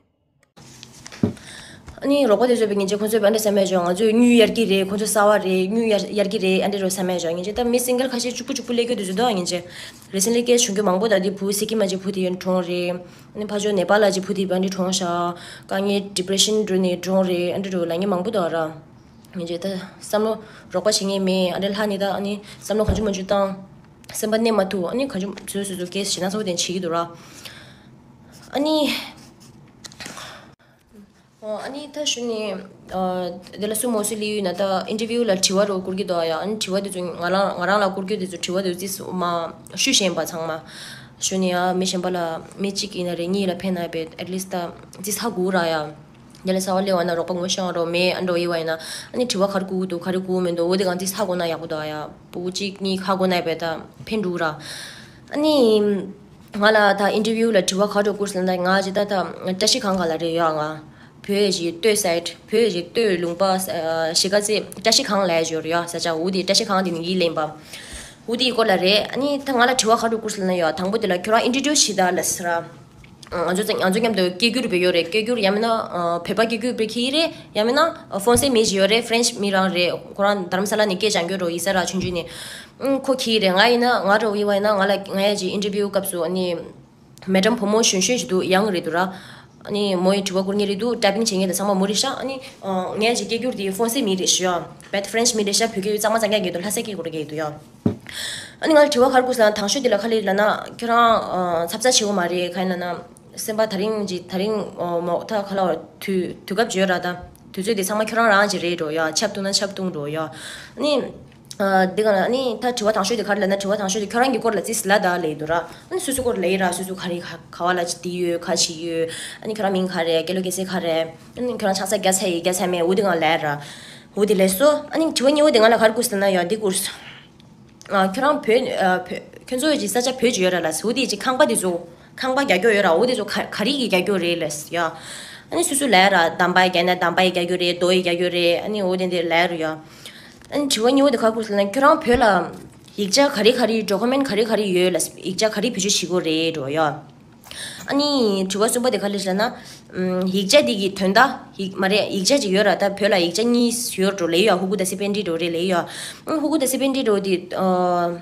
ཨ་ནི་རོགས་པ་དེ་ཚོས་བས་ཉིན་རྗེས་ཁོང་ཚོས་བས་འདྲ་བསམ་ཡས་བྱུང་། ང་ཚོས་དངུལ་གཡར་གྱི་རེད། ཁོང་ཚོས་གསར་པ་རེད། དངུལ་གཡར་གཡར་གྱི་རེད། ཨ་འདྲ་རོ་བསམ་ཡས་བྱུང་། ཉིན་རྗེས་ད་མི་སིང་གལ་ཁ་ཤས་གཅིག་པུ་གཅིག་པུ་སླེབས་ཀྱི་འདུག་ཟེར་འདུག། ཉིན་རྗེས་རེ་སིན་ལི་ཀེ་སི་བྱུང་རྒྱུ་མང་པོ། ད་དེ་བུ་སི་ཀིམ་མ་ཅིག་བུ་དེ་ཡོད་གྲོངས་རེད། ཨ་ནི་ཕར་ཕྱོགས་ནེ་པ་ལ་ཅིག་བུ་དེ་བས་འདྲ་གྲོངས་ཤག། དཀའ་ངལ་ཌི་པི་རེ་ཤན་འགྲོ་ནས་གྲོངས་རེད། ཨ་འདྲ་རོ་ལབ་མཁན་མང་པོ་འདུག་ར། ཉིན་རྗེས་ད་བསམ་བློ་རོགས་པ་བྱེད་མཁན་མེད། ཨ་འདྲ་ལྷག་ནས་ད་ཨ་ནི་བསམ་བློ་གང་བྱུང་མང་བྱུང་བཏང་། སེམས་པ་གནས་མ་ཐུབ། ཨ་ནི་གང་བྱུང་སོ་སོ་སོ་སོ་ཀེ་སི་ཞེ་དྲག་ཚ་པོ་དེ་འདྲ་བྱེད་ཀྱི་འདུག་ར། ཨ་ནི། ཨོ། ཨ་ནི་ད་ཞུ་ནི། ཨ། དེ་ལ་སུ་མོ་སུ་ལི་ཡུལ་ན་ད་ཨིན་ཊར་བིའུ་ལ་དྲི་བ་རུ་བསྐུར་གྱི་འདུག་ཡ། ཨ་ནི་དྲི་བ་དེ་ཚོ་ང་རང་ང་རང་ལ་བསྐུར་རྒྱུ་དེ་ཚོ་དྲི་བ་དེ་ཚོ་ཙིས་མ་ཞུ་ཤེས་པ་ཚང་མ་ཞུ་ནི་ཡ། མི་གཞན་པ་ལ་མི་གཅིག་ཡིན་ན་རེད། གཉིས་ལ་ཕན་ན་བས་ཨེཊ་ལིསཊ་ད་ཙིས་ཧ་གོ་ར་ཡ། དེ་ལ་གསར་པ་སླེབས་པ་ན་རོགས་པ་ངོ་ཤེས་པ་རོ་མེད། ཨ་འགྲོ་ཡི་བ་ཡིན་ན་ཨ་ནི་དྲི་བ་ག་རེ་བསྐུར་གྱི་འདུག། ག་རེ་བསྐུར་མི་འདུག། འོ་དེ་གང་ཙིས་ཧ་གོ་ན་ཡག་པོ་འདུག་ཡ། བུ་གཅིག་གཉིས་ཧ་གོ་ན་བས་ད་ཕན་འགྲོ་ར། ཨ་ནི། ང་ལ་ད་ཨིན་ཊར་བིའུ་ལ་དྲི་བ་ག་རེ་བསྐུར་སོང་ན། ང་ཅི་ད་ད་བཀྲ་ཤིས་སྒང་ག་ལ་རེད་ཡོད་ང་། བོད་ཀྱི་སྟོད་སའིཌ། བོད་ཀྱི་སྟོད་ལུང་པ་ཨ་གཞིས་ཀ་རྩེ་བཀྲ་ཤིས་སྒང་ལ་ཡོད་རེད་ཡོད། ས་ཆ་འུ་དེ་བཀྲ་ཤིས་སྒང་དེ་ནི་ཡིད་ལེན་པ། འུ་དེའི་སྐོར་ལ་རེད། ཨ་ནི་ད་ང་ལ་དྲི་བ་ག་རེ་བསྐུར་སོང་ན་ཡོད། དང་པོ་དེ་ལ་ཁྱོད་རང་ཨིན་ཊྲོ་ཌིའུ་སི་བྱེད་དང་ལབ་ཟེར། ང་ཚོ་ང་ཚོ་མཉམ་དུ་སྐད་སྒྱུར་བྱེད་ཡོད་རེད། སྐད་སྒྱུར་ཡང་མིན་ན་ཨ་བོད་པ་སྐད་སྒྱུར་བྱེད་ཀྱི་རེད། ཡང་མིན་ན་ཨ་ཧྥོན་སེ་མི་ཞིག་ཡོད་རེད། ཧྥ་རེན་ཆི་མི་རང་རེད། ཁོ་རང་དྷ་རམ་ས་ལ་ནས་སྐད་སྦྱང་རྒྱུ་རོ་ཡིན་ས་ར་ཆུང་ཆུང་ནས། ཨུམ། ཁོ་གིས་རེད། ང་ཡིན་ན་ང་རོ་ཡི་བ་ཡིན་ན་ང་ལ་ང་ཡ་ཅིག་ཨིན་ཊར་བིའུ་སྐབས་སུ་ཨ་ནི་མེ་ཌམ་བུ་མོ་གཞོན་གཞོན་ཞིག་འདུག། ཡང་རེད་འདུག་ར། ཨ་ནི་མོ་ཡི་དྲི་བ་བསྐུར་མཁན་རེད་འདུག། ཊའི་པིང་བྱེད་མཁན་དང་ཚང་མ་མོ་རེད་ཤག། ཨ་ནི་ཨ་ང་ཡ་ཅིག་སྐད་སྒྱུར་དེ་ཧྥོན་སེ་མི་རེད་ཤག། བེད་ཧྥ་རེན་ཆི་མི་རེད་ཤག། བོད་སྐད་གཙང་མ་གཙང་རྐྱང་གི་འདུག། ལྷ་སའི་སྐད་སྐོར་གི་འདུག་ཡ། ཨ་ནི་ང་ལ་དྲི་བ་ག་རེ་བསྐུར་སོང་ན། དང་ཤོས་དེ་ལ་ག་རེ་ལབ་ན། ཁྱོད་རང་ཨ་འཚབ་འཚབ་བྱེད་དགོས་མ་རེད། ག་རེ་ལབ་ན། སེམས་པ་ད་རིང་ཅིག་ད་རིང་ཨོ་མོ་ད་ག་ལ་བ་དུས་དུས་སྐབས་བརྗོད་ར་ད། དུས་ཚོད་དེ་ཚང་མ་ཁྱོད་རང་རང་ཅིག་རེད་འགྲོ་ཡ། ཆབ་བཏུང་ན་ཆབ་བཏུང་འགྲོ་ཡ། ཨ་ནི་ འདི་ག་ལ་ནི་ད་དྲི་བ་དང་ཤོས་དེ་ག་རེ་ལབ་ན། དྲི་བ་དང་ཤོས་དེ་ཁྱོད་རང་གི་སྐོར་ལ་ཙིས་ལབ་ད་ལབ་ཡི་འདུག་ར། ཨ་ནི་སོ་སོའི་སྐོར་ལབ་ཡི་ར། སོ་སོ་ག་རེ་ག་ག་བ་ལ་འདི་ཡོད། ག་བྱེད་ཡོད། ཨ་ནི་ཁྱོད་རང་མིང་ག་རེ། སྐྱེས་ལོ་སྐྱེས་ཚེས་ག་རེ། ཨ་ནི་ཁྱོད་རང་ཆང་ས་རྒྱག་ཚར་ཡི་རྒྱག་ཚར་མེད། འོ་དེ་གང་ལབ་ར། འོ་དེ་ལབ་སོ། ཨ་ནི་དྲི་བ་གཉིས་པ་དེ་ང་ལ་ག་རེ་བསྐུར་ཟེར་ན་ཡ། འདི་བསྐུར་སོ། ཨ། ཁྱོད་རང་བོད་ཨ། བོད་ཁྱོད་ཚོ་ཡི་ཅིག་ས་ཆ་བོད་ཅིག་ཡོད་ར་ལབ་སོ། འོ་དེ་ཅིག་ཁང་པ་དེ་ཚོ། ཁང་པ་རྒྱག་རྒྱུ་ཡོད་ར། འོ་དེ་ཚོ་ག་ག་རེ་གི་རྒྱག་རྒྱུ་རེད་ལབ་སོ་ཡ། ཨ་ནི་སོ་སོ་ལབ་ར། འདམ་པ་ཡི་རྒྱག་ན་འདམ་པ་ཡི་རྒྱག་རྒྱུ་རེད། རྡོ་ཡི་རྒྱག་རྒྱུ་རེད། ཨ་ནི་འོ་དེ་འདྲ་ལབ་ར་ཡ། ཨ་ནི་དྲི་བ་གཉིས་པ་དེ་ག་རེ་བསྐུར་ཟེར་ན། ཁྱོད་རང་བོད་ལ་ཡིག་ཆ་ག་རེ་ག་རེ། ཌོ་ཀུ་མེན་ག་རེ་ག་རེ་ཡོད་ལབ་སོ། ཡིག་ཆ་ག་རེ་བེད་སྤྱོད་བྱེད་དགོས་རེད་འགྲོ་ཡ། ཨ་ནི་དྲི་བ་གསུམ་པ་དེ་ག་རེ་ལབ་ཟེར་ན། ཨམ། ཡིག་ཆ་དེ་གི་དོན་དག་ཡིག་མ་རེད། ཡིག་ཆ་ཅིག་ཡོད་ར། ད་བོད་ལ་ཡིག་ཆ་གཉིས་ཡོད་འགྲོ་ལབ་ཡ། ཧུ་གུ་དང་སི་པན་ཏི་འགྲོ་རེད་ལབ་ཡ། ཨ། ཧུ་གུ་དང་སི་པན་ཏི་འགྲོ་དེ། ཨ།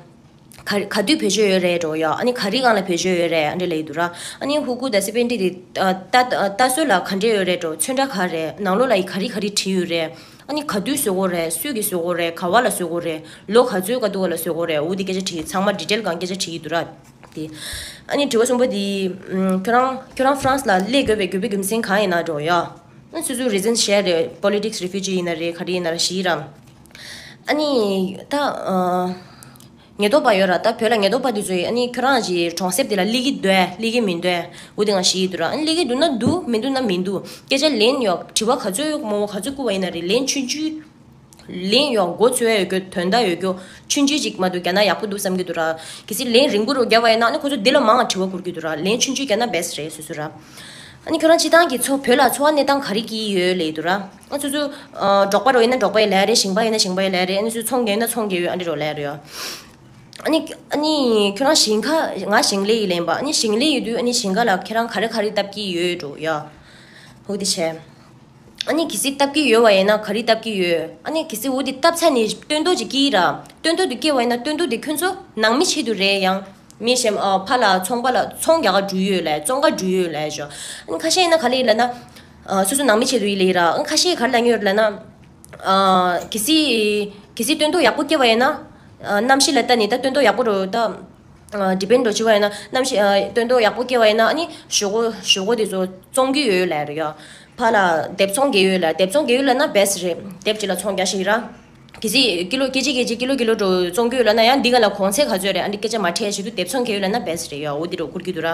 ག་ག་དུས་བེད་སྤྱོད་ཡོད་རེད་འགྲོ་ཡ། ཨ་ནི་ག་རེ་སྒང་ལ་བེད་སྤྱོད་ཡོད་རེད། ཨ་འདྲ་ལབ་ཡི་འདུག་ར། ཨ་ནི་ཧུ་གུ་དང་སི་པན་ཏི་དེ། ཨ། ལྟ་ལྟ་སྲོལ་ལ་ག་འདྲ་ཡོད་རེད་འགྲོ། ཚོན་ཁྲ་ག་རེ། ནང་ལོགས་ལ་ཡི་ག་རེ་ག་རེ་བྲིས་ཡོད་རེད། ཨ་ནི་ག་དུས་བཟོ་དགོས་རེད། སུས་ཀྱིས་བཟོ་དགོས་རེད། ག་བ་ལ་བཟོ་དགོས་རེད། ལོ་ག་ཚོད་ག་དུས་བ་ལ་བཟོ་དགོས་རེད། འོ་དེ་སྐད་ཆ་དྲིས། ཚང་མ་ཌི་ཊེལ་སྒང་སྐད་ཆ་དྲིས་ཡི་འདུག་ར། དེ། ཨ་ནི་དྲི་བ་གསུམ་པ་དེ། ཨམ། ཁྱོད་རང་ཁྱོད་རང་ཧྥ་རན་སི་ལ་སླེབས་དགོས་པའི་དགོས་པའི་རྒྱུ་མཚན་གང་ཡིན་ན་འགྲོ་ཡ། ཨ་ནི་སོ་སོའི་རི་ཛན་བཤད་རེད། པོ་ལི་ཊིག་སི་རི་ཕུ་ཇི་ཡིན་ན་རེད། ག་རེ་ཡིན་ན་རེད། ཞུས་ར། ཨ་ནི་ད། ཨ། ཉེན་རྟོག་པ་ཡོད་ར། ད་བོད་ལ་ཉེན་རྟོག་པ་དེ་ཚོས་ཨ་ནི་ཁྱོད་རང་གི་གྲོང་གསེབ་དེ་ལ་སླེབས་ཀྱི་འདུག་གས། སླེབས་ཀྱི་མི་འདུག་གས། འོ་དེ་གང་ཞུས་ཡི་འདུག་ར། ཨ་ནི་སླེབས་ཀྱི་འདུག་ན་འདུག་མི་འདུག་ན་མི་འདུག་སྐད་ཆ་ལན་ཡོད། དྲི་བ་ག་ཚོད་མང་པོ་ག་ཚོད་བསྐུར་བ་ཡིན་ན་རེད། ལན་ཆུང་ཆུང་ལན་ཡོད། མགོ་ཚོས་ཡོད་རྒྱུ། དོན་དག་ཡོད་རྒྱུ། ཆུང་ཆུང་ཅིག་མ་གཏོགས་རྒྱག་ན་ཡག་པོ་འདུག་བསམ་གྱི་འདུག་ར། གལ་སྲིད་ལན་རིང་པོ་རུ་བརྒྱབ་པ་ཡིན་ན་ཨ་ནི་ཁོ་ཚོ་འདི་ལ་མང་བ་དྲི་བ་བསྐུར་གྱི་འདུག་ར། ལན་ཆུང་ཆུང་བརྒྱབ་ན་བེསཊ་རེད་སོ་སོ་ར། ཨ་ནི་ཁྱོད་རང་སྤྱིར་བཏང་གི་འཚོ་བོད་ལ་འཚོ་བ་གནས་སྟངས་ག་རེ་སྐྱིད་ཡོད་ལབ་ཡི་འདུག་ར། ཨ་སོ་སོ། ཨ། འབྲོག་པ་རུ་ཡིན་ན་འབྲོག་པ་ཡི་ལབ་རེད། ཞིང་པ་ཡིན་ན་ཞིང་པ་ཡི་ལབ་རེད། ཨ་ནི་སོ་སོ་ཚོང་རྒྱག་ཡིན་ན་ཚོང་རྒྱག་ཡོད། ཨ་འདྲ་རུ་ལབ་རེད་ཡ། ཨ་ནི་ཨ་ནི་ཁྱོད་རང་ཞིང་ཁ། ང་ཞིང་ལས་ཡིན་ལབ་ཡིན་པ། ཨ་ནི་ཞིང་ལས་ཡིན་དུས་ཨ་ནི་ཞིང་ཁ་ལ་ཁྱོད་རང་ག་རེ་ག་རེ་བཏབ་ཀྱི་ཡོད་འགྲོ་ཡ། འོ་དེ་བྱས། ཨ་ནི་གལ་སྲིད་བཏབ་ཀྱི་ཡོད་པ་ཡིན་ན་ག་རེ་བཏབ་ཀྱི་ཡོད། ཨ་ནི་གལ་སྲིད་འོ་དེ་བཏབ་ཚར་ནས་སྟོན་ཐོག་ཅིག་སྐྱེས་ར། སྟོན་ཐོག་དེ་སྐྱེས་པ་ཡིན་ན་སྟོན་ཐོག་དེ་ཁྱོད་ཚོ་ནང་མི་ཆེད་དུ་རེད། ཡང་མི་གཞན། ཨ། ཕར་ལ་ཚོང་པ་ལ་ཚོང་རྒྱག་ག་འགྲོ་ཡོད་ལབ། བཙོང་ག་འགྲོ་ཡོད་ལབ་ཞོ། ཨ་ནི་ཁ་ཤས་ཡིན་ན་ག་རེ་ལབ་ན། ཨ། སོ་སོ་ནང་མི་ཆེད་དུ་ཡིན་ལབ་ཡི་ར། ཨ་ནི་ཁ་ཤས་ག་རེ་ལབ་ཀྱི་ཡོད་ལབ་ན། ཨ། གལ་སྲིད་གལ་སྲིད་སྟོན་ཐོག་ཡག་པོ་སྐྱེས་པ་ཡིན་ན། ཨ། གནམ་གཤིས་ལ་ལྟ་ནས་ད་སྟོན་ཐོག་ཡག་པོ་རུ་ད། ཨ། ཌི་པེན་ཌི་འགྲོ་བྱེད་པ་ཡིན་ན། གནམ་གཤིས། ཨ། སྟོན་ཐོག་ཡག་པོ་སྐྱེས་པ་ཡིན་ན་ཨ་ནི་ཞོག་ཁོག་ཞོག་ཁོག་དེ་ཚོ་བཙོང་གི་ཡོད་ལབ་རེད་ཡ། ཕར་ལ་དེབ་ཚོང་རྒྱག་ཡོད་ལབ། དེབ་ཚོང་རྒྱག་ཡོད་ལབ་ན་བེསཊ་རེད། དེབ་གཅིག་ལ་ཚོང་རྒྱག་ཤེས་ཀྱི་ར། གལ་སྲིད་ཀི་ལོ་ཀེ་ཇི་ཀེ་ཇི་ཀི་ལོ་ཀི་ལོ་འགྲོ་བཙོང་གི་ཡོད་ལབ་ན་ཡང་འདི་ག་ལ་གོང་ཚད་ག་ཚོད་རེད། ཨ་འདི་སྐད་ཆ་མ་དྲིས་བྱེད་དུས་དེབ་ཚོང་རྒྱག་ཡོད་ལབ་ན་བེསཊ་རེད་ཡ། འོ་འདི་རུ་བསྐུར་གྱི་འདུག་ར།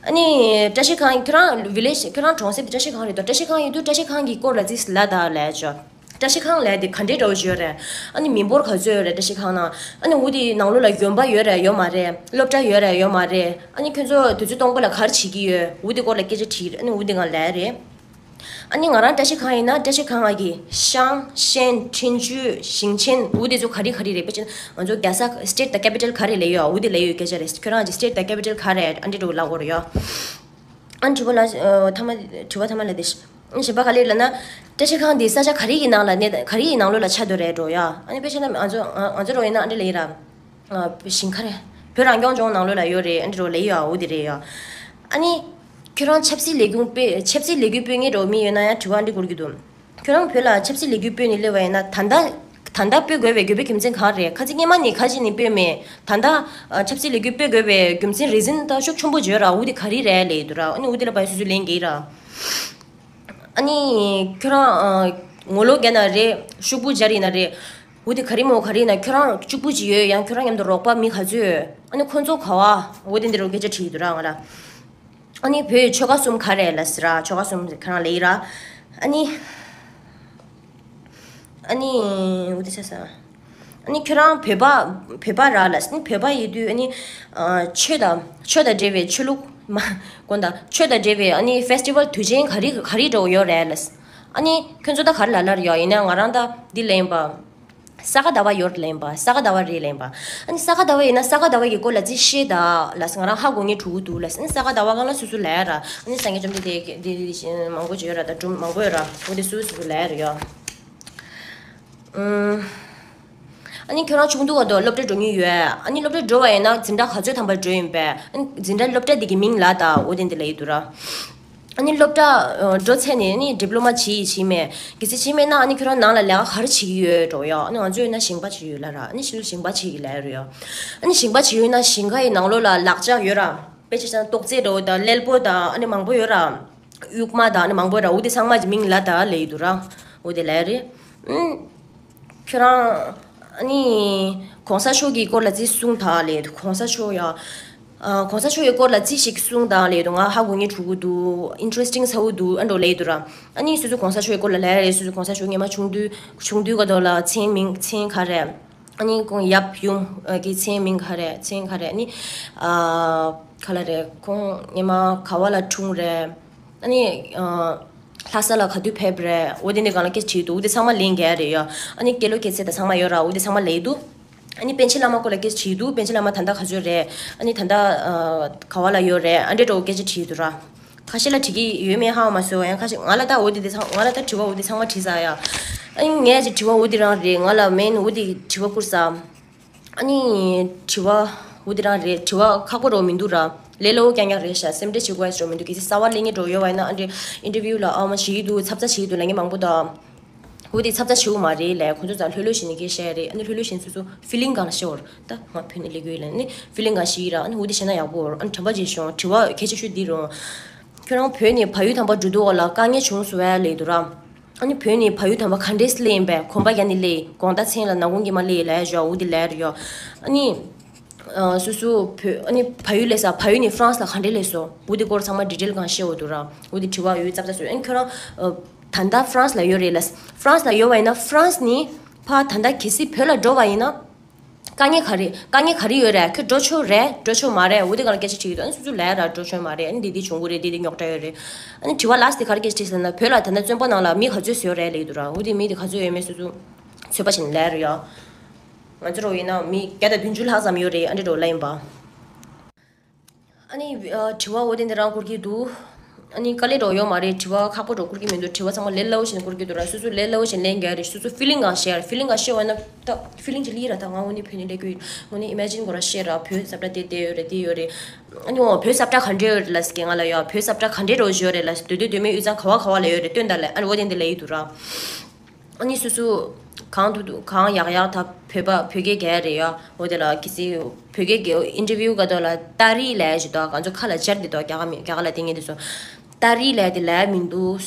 ཨ་ནི་བཀྲ་ཤིས་ཁང་། ཁྱོད་རང་ཝི་ལེཇ། ཁྱོད་རང་གྲོང་གསེབ་དེ་བཀྲ་ཤིས་ཁང་རེད་དོ། བཀྲ་ཤིས་ཁང་ཡིན་དུས་བཀྲ་ཤིས་ཁང་གི་སྐོར་ལ་ཙིག་ལབ་ད་ལབ་ཅོ། བཀྲ་ཤིས་ཁང་ལབ་དེ་ག་འདྲའི་འདྲ་བོ་ཅིག་ཡོད་རེད། ཨ་ནི་མི་འབོར་ག་ཚོད་ཡོད་རེད་བཀྲ་ཤིས་ཁང་ནང་། ཨ་ནི་འོ་དེ་ནང་ལོགས་ལ་དགོན་པ་ཡོད་རེད་ཡོད་མ་རེད། སློབ་གྲྭ་ཡོད་རེད་ཡོད་མ་རེད། ཨ་ནི་ཁྱོད་ཚོ་དུས་ཚོད་སྟོང་པ་ལ་ག་རེ་བྱེད་ཀྱི་ཡོད། འོ་དེ་སྐོར་ལ་སྐད་ཆ་དྲིས། ཨ་ནི་འོ་དེ་ང་ལབ་རེད། ཨ་ནི་ང་རང་བཀྲ་ཤིས་ཁང་ཡིན་ན་བཀྲ་ཤིས་ཁང་ང་གི་ཤང་ཤན་ཁྲིན་ཅུ་ཞིང་ཆེན་འོ་དེ་ཚོ་ག་རེ་ག་རེ་རེད། དཔེ་ཆ་ང་ཚོ་རྒྱལ་ས་སི་ཊེ་ཊི་དང་ཀེ་པི་ཊལ་ག་རེ་ལབ་ཡོད། འོ་དེ་ལབ་ཡོད་སྐད་ཆ་རེད། ཁྱོད་རང་གི་སི་ཊེ་ཊི་དང་ཀེ་པི་ཊལ་ག་རེ་རེད། ཨ་འདྲ་འདྲ་བོ་ལབ་དགོས་རེད་ཡ། ཨ་ནི་དྲི་བ་ལ། ཨ། ཐ་མ་དྲི་བ་ཐ་མ་ལ་དེ་ཤི། ཨ་ནི་གཞན་པ་ག་རེ་ལབ་ན། བཀྲ་ཤིས་ཁང་འདི་ས་ཆ་ག་རེ་ཡི་ནང་ལ་གནས། ག་རེ་ཡི་ནང་ལོགས་ལ་ཆགས་འདུག་རེད་འགྲོ་ཡ། ཨ་ནི་དཔེ་ཆ་ན་ང་ཚོ་ང་ང་ཚོ་རོ་ཡིན་ན་ཨ་འདྲ་ལབ་ཡི་ར། ཨ། ཞིང་ཁ་རེད། བོད་རང་སྐྱོང་ལྗོངས་ནང་ལོགས་ལ་ཡོད་རེད། ཨ་འདྲ་རོ་ལབ་ཡི་ཡ། འོ་དེ་རེད་ཡ། ཨ་ནི་ཁྱོད་རང་ཆབ་སྲིད་ལས་འགུལ་སྤེལ། ཆབ་སྲིད་ལས་འགུལ་སྤེལ་མཁན་འདྲ་བོ་མི་ཡོད་ན་ཡང་དྲི་བ་འདི་བསྐུར་གྱི་འདུག་ཁྱོད་རང་བོད་ལ་ཆབ་སྲིད་ལས་འགུལ་སྤེལ་ནས་སླེབས་པ་ཡིན་ན་ད་ལྟ། ད་ལྟ་སྤེལ་དགོས་པའི་དགོས་པའི་རྒྱུ་མཚན་གང་རེད། ཁ་སང་སྔོན་མ་ནས་ག་ཅི་ནས་སྤེལ་མེད། ད་ལྟ་ཆབ་སྲིད་ལས་འགུལ་སྤེལ་དགོས་པའི་རྒྱུ་མཚན་རི་ཛན་ད་ཤུགས་ཆེན་པོ་བརྗོད་ར། འོ་དེ་ག་རེ་རེད་ལབ་ཡི་འདུག་ར། ཨ་ནི་འོ་དེ་ལ་ཕར་སོ་སོས་ལན་རྒྱག་ར། ཨ་ནི་ཁྱོད་རང་ངོ་ལོག་རྒྱག་ན་རེད། ཤུགས་པོ་སྦྱར་ཡིན་ན་རེད། འོ་དེ་ག་རེ་མོ་ག་རེ་ཡིན་ན། ཁྱོད་རང་གཅིག་པུ་ཅིག་ཡོད། ཡང་ཁྱོད་རང་མཉམ་དུ་རོགས་པ་མི་ག་ཚོད་ཡོད། ཨ་ནི་ཁོ་ཚོ་ག་བ། འོ་དེ་འདི་རུ་སྐད་ཆ་དྲིས་ཡི་འདུག་ར་ང་ལ། ཨ་ནི་བོད་ཆོལ་ཁ་གསུམ་ག་རེ་ལབ་ཟེར་ར། ཆོལ་ཁ་གསུམ་ཁྱོད་རང་ལབ་ཡི་ར། ཨ་ནི། ཨ་ནི་འོ་དེ་ཆ་ས། ཨ་ནི་ཁྱོད་རང་བོད་པ། བོད་པ་ར་ལབ་ཟེར། ཨ་ནི་བོད་པ་ཡིན་དུས་ཨ་ནི། ཨ། ཆོས་དང་ཆོས་དང་འབྲེལ་བའི་ཆོས་ལུགས་མ། དགོན་དང་ཆོས་དང་འབྲེལ་བའི་ཨ་ནི་ཕེ་སི་ཊི་ཝལ་དུས་ཆེན་ག་རེ་ག་རེ་འདྲ་བོ་ཡོད་རེད་ལབ་ཟེར། ཨ་ནི་ཁྱོད་ཚོ་ད་ག་རེ་ལབ་ལབ་ཡོད། ཡིན་ན་ང་རང་ད་འདི་ལབ་ཡིན་པ། ས་ག་ཟླ་བ་ཡོད་ལབ་ཡིན་པ། ས་ག་ཟླ་བ་རེད་ལབ་ཡིན་པ། ཨ་ནི་ས་ག་ཟླ་བ་ཡིན་ན་ས་ག་ཟླ་བ་གི་སྐོར་ལ་ཅིག་བཤད་ད་ལབ་ཟེར། ང་རང་ཧ་གོ་མཁན་འགྲོ་གི་འདུག་ལབ་ཟེར། ཨ་ནི་ས་ག་ཟླ་བ་སྒང་ལ་སོ་སོ་ལབ་ཡ་ར། ཨ་ནི་སངས་རྒྱས་བཅོམ་ལྡན་འདས་ཀྱི་འདི་འདི་མང་པོ་ཅིག་ཡོད་ར། ད་སྒྲུང་མང་པོ་ཡོད་ར། འོ་དེ་སོ་སོ་ལབ་ཡ་ར་ཡ། ཨུམ། ཨ་ནི་ཁྱོད་རང་ཆུང་དུས་བར་དུ་སློབ་གྲྭ་འགྲོ་མྱོང་ཡོད། ཨ་ནི་སློབ་གྲྭ་འགྲོ་བ་ཡིན་ན་འཛིན་གྲྭ་ག་ཚོད་ཐམ་པ་འགྲོ་ཡིན་པས། ཨ་ནི་འཛིན་གྲྭ་སློབ་གྲྭ་དེ་གི་མིང་ལབ་དང་། འོ་དེ་འདི་ལབ་ཡི་འདུག་ར། ཨ་ནི་སློབ་གྲྭ་འགྲོ་ཚར་ནས་ཨ་ནི་ཌི་པི་ལོ་མ་བྱེད་ཡི་བྱེད་མེད། གལ་སྲིད་བྱེད་མེད་ན་ཨ་ནི་ཁྱོད་རང་ནང་ལ་ལས་ཀ་ག་རེ་བྱེད་ཀྱི་ཡོད་འགྲོ་ཡ། ཨ་ནི་ང་ཚོ་ཡོད་ན་ཞིང་པ་བྱེད་ཡོད་ལབ་ར། ཨ་ནི་ཞིང་ཞིང་པ་བྱེད་ཀྱི་ལབ་ར་ཡ། ཨ་ནི་ཞིང་པ་བྱེད་ཡོད་ན་ཞིང་ཁ་ཡི་ནང་ལོགས་ལ་ལག་ལྕགས་ཡོད་ར། དཔེ་ཆ་བཞག་ན་ཏོག་ཙེ་འདྲ་བོ་དང་གླེལ་པོ་དང་ཨ་ནི་མང་པོ་ཡོད་ར། གཡུག་མ་དང་ཨ་ནི་མང་པོ་ར། འོ་དེ་ཚང་མ་གི་མིང་ལབ་དང་ལབ་ཡི་འདུག་ར། འོ་དེ་ལབ་རེད། ཨུམ། ཁྱོད་རང་ ཨ་ནི་༸གོང་ས་མཆོག་གི་སྐོར་ལ་ཅིག་གསུང་དང་ལབ་འདུག་གོང་ས་མཆོག་ཡ། ཨ་༸གོང་ས་མཆོག་གི་སྐོར་ལ་ཅིག་ཞིག་གསུང་དང་ལབ་འདུག་ང་ཧ་གོ་ངེས་འགྲོ་གི་འདུག་ཨིན་ཊ་རེ་སི་ཊིང་ཚ་པོ་འདུག་ཨ་འདྲ་ལབ་འདུག་ར། ཨ་ནི་སོ་སོ་༸གོང་ས་མཆོག་གི་སྐོར་ལ་ལབ་རེད། སོ་སོ་༸གོང་ས་མཆོག་སྔོན་མ་ཆུང་དུས་ཆུང་དུས་སྐབས་དུས་ལ་མཚན་མིང་མཚན་ག་རེ། ཨ་ནི་ཁོང་ཡབ་ཡུམ་གི་མཚན་མིང་ག་རེ་མཚན་ག་རེ། ཨ་ནི་ཨ་ག་ལ་རེད། ཁོང་སྔོན་མ་ག་བ་ལ་འཁྲུངས་རེད། ཨ་ནི་ཨ་ལྷ་ས་ལ་ག་དུས་ཕེབས་རེད། འོ་དེ་ནི་གང་ལ་སྐད་ཆ་དྲིས་འདུག་འོ་དེ་ཚང་མ་ལན་རྒྱག་རེད་ཡ། ཨ་ནི་སྐད་ལོ་སྐད་ཚེ་ད་ཚང་མ་ཡོད་ར། འོ་དེ་ཚང་མ་ལན་འདུག་ཨ་ནི་པཎ་ཆེན་བླ་མ་སྐོར་ལ་སྐད་ཆ་དྲིས་འདུག་པཎ་ཆེན་བླ་མ་ད་ལྟ་ག་ཚོད་རེད། ཨ་ནི་ད་ལྟ་ཨ་ག་བ་ལ་ཡོད་རེད། ཨ་འདྲས་འདྲ་བོ་སྐད་ཆ་དྲིས་འདུག་ར། ཁ་ཤས་ལ་དྲིས་ཀྱི་ཡོད་མེད་ཧ་མ་གོ་ཡང་ཁ་ཤས་ང་ལ་ད་འོ་དེ་དེ་ཚང་ང་ལ་ད་དྲི་བ་འོ་དེ་ཚང་མ་དྲིས་ཚར་ཡ། ཨ་ནི་ངས་ཅིག་དྲི་བ་འོ་དེ་རང་རེད། ང་ལ་མེན་འོ་དེ་དྲི་བ་བསྐུར་ས། ཨ་ནི་དྲི་བ་འོ་དེ་རང་རེད། དྲི་བ་ཁག་པོ་འདྲ་བོ་མི་འདུག་ར། ལས་སླ་པོ་རྐྱང་རྐྱང་རེད་ཤག་སེམས་ཁྲལ་བྱེད་དགོས་ཡ་འདྲ་བོ་མི་འདུག་གལ་སྲིད་གསར་པ་སླེབས་མཁན་འདྲ་བོ་ཡོད་པ་ཡིན་ན་ཨ་འདྲས་ཨིན་ཊར་བིའུ་ལ་ཨ་མ་བྱེད་ཀྱི་འདུག་ཚབ་ཚབ་བྱེད་ཀྱི་འདུག་ལབ་མཁན་མང་པོ་འདུག་འོ་དེ་ཚབ་ཚབ་བྱེད་དགོས་མ་རེད་ལབ་ཁོང་ཚོ་ཚང་ལྷོད་ལྷོད་བྱས་ནས་སྐད་བཤད་རེད། ཨ་ནི་ལྷོད་ལྷོད་བྱས་ནས་སོ་སོ་ཕི་ལིང་གང་ལ་བཤད་འོར། ད་ང་བོད་ནས་སླེབས་ཀྱི་ཡོད་ལབ་ནས་ཕི་ལིང་གང་བཤད་ཀྱི་ར། ཨ་ནི་འོ་དེ་བཤད་ན་ཡག་པོ་འོར། ཨ་ནི་དྲན་པ་བརྗེད་བྱུང་། དྲི་བ་གལ་ཆེ་ཤོས་འདི་རུང་ཁྱོད་རང་བོད་ནས་བལ་ཡུལ་དམ་པ་འགྲོ་དུས་འོག་ལ་དཀའ་ངལ་བྱུང་སོང་ངས་ལབ་འདུག་ར། ཨ་ནི་བོད་ནས་བལ་ཡུལ་དམ་པ་ག་འདྲས་སླེབས་ཡིན་པས། གོམ་པ་རྒྱག་ནས་སླེབས། དགོང་དག་མཚན་ལ་ནམ་གུང་གི་མ་སླེབས་ལབ་ཡ་འོ་དེ་ལབ་རེད་ཡ། ཨ་ནི་ཨ་སོ་སོ་བོད་ཨ་ནི་བལ་ཡུལ་སླེབས་ས་བལ་ཡུལ་ནས་ཧྥ་རན་སི་ལ་ག་འདྲས་སླེབས་སོང་འོ་དེ་སྐོར་ཚང་མ་ཌི་ཊེལ་གང་བཤད་འོ་འདུག་ར། འོ་དེ་དྲི་བ་ཡོད་ཙབ་ཙབ་སོང་། ཨ་ནི་ཁྱོད་རང་ཨ་ད་ལྟ་ཧྥ་རན་སི་ལ་ཡོད་རེད་ལབ། ཧྥ་རན་སི་ལ་ཡོད་པ་ཡིན་ན་ཧྥ་རན་སི་ནས་ཕར་ད་ལྟ་གལ་སྲིད་བོད་ལ་འགྲོ་བ་ཡིན་ན། དཀའ་ངལ་ག་རེ་དཀའ་ངལ་ག་རེ་ཡོད་རེད། ཁྱོད་འགྲོ་ཆོག་རེད་འགྲོ་ཆོག་མ་རེད། འོ་དེ་ག་ལ་སྐད་ཆ་དྲིས་ཡོད། ཨ་ནི་སོ་སོ་ལབ་ར། འགྲོ་ཆོག་མ་རེད། ཨ་ནི་འདི་འདི་བྱུང་གི་རེད། འདི་འདི་རྙོག་དྲ་ཡོད་རེད། ཨ་ནི་དྲི་བ་ལ་སི་དེ་ག་རེ་སྐད་ཆ་དྲིས་ཟེར་ན་བོད་ལ་ད་ལྟ་བཙོན་པ་ནང་ལ་མི་ག་ཚོད་ཡོད་རེད་ལབ་ཀྱི་འདུག་ར། འོ་དེ་མི་དེ་ག་ཚོད་ཡོད་མེད་སོ་སོ་ཚོད་དཔག་བྱས་ནས་ལབ་ར་ཡ། ང་ཚོ་རོ་ཡིན་ན་མི་བརྒྱ་དང་བདུན་ཅུ་ལྷག་ཙམ་ཡོད་རེད། ཨ་འདྲས་འདྲ་བོ་ལབ་ཡིན་པ། ཨ་ནི་ཨ་དྲི་བ་འོ་དེ་འདི་རང་བསྐུར་གྱི་འདུག་ཨ་ནི་དཀའ་ལས་འདྲ་བོ་ཡོད་མ་རེད། དྲི་བ་ཁག་པོ་འདྲ་བོ་བསྐུར་གྱི་མི་འདུག་དྲི་བ་ཚང་མ་ལས་སླ་པོ་བྱས་ནས་བསྐུར་གྱི་འདུག་ར། སོ་སོ་ལས་སླ་པོ་བྱས་ནས་ལན་རྒྱག་རེད། སོ་སོ་ཕི་ལིང་གང་བཤད་རེད། ཕི་ལིང་གང་བཤད་འོ་ན་ད་ཕི་ལིང་ཅིག་སླེབས་ར། ད་ང་དངོས་གནས་བོད་ནས་སླེབས་ཀྱི་ཡོད། དངོས་གནས་ཨི་མེ་ཇིན་དགོས་ར། བཤད་ར། བོད་སླེབས་ས་དེ་དེ་ཡོད་རེད། དེ་ཡོད་རེད། ཨ་ནི་འོ་བོད་སླེབས་ས་ག་འདྲས་ཡོད་རེད་ལབ་ཟེར་གྱི་ང་ལ་ཡ། བོད་སླེབས་ས་ག་འདྲས་འདྲ་བོ་ཡོད་རེད་ལབ་ཟེར། སྡོད་སྡོད་སྡོད་མི་དབུས་གཙང་ག་བ་ག་བ་ལ་ཡོད་རེད་སྟོན་ད་ལབ། ཨ་ནི་འོ་དེ་འདི་ལབ་ཀྱི་འདུག་ར། ཨ་ནི་སོ་སོ་གང་ཐུབ་ཐུབ་གང་ཡག་ཡག་ད་བོད་པ་བོད་སྐད་རྒྱག་རེད་ཡ། འོ་དེ་ལ་གལ་སྲིད་བོད་སྐད་རྒྱག་ཨིན་ཊར་བིའུ་ག་དོ་ལ་ཏ་རི་ལབ་ཞིག་དོ། གང་ཚོ་ཁ་ལ་སྦྱར་དེ་དོ། རྒྱ་གར་མི་རྒྱ་གར་ལ་དེ་ངས་དེ་སོ་ཏ་རི་ལབ་དེ་ལབ་མི་འདུག་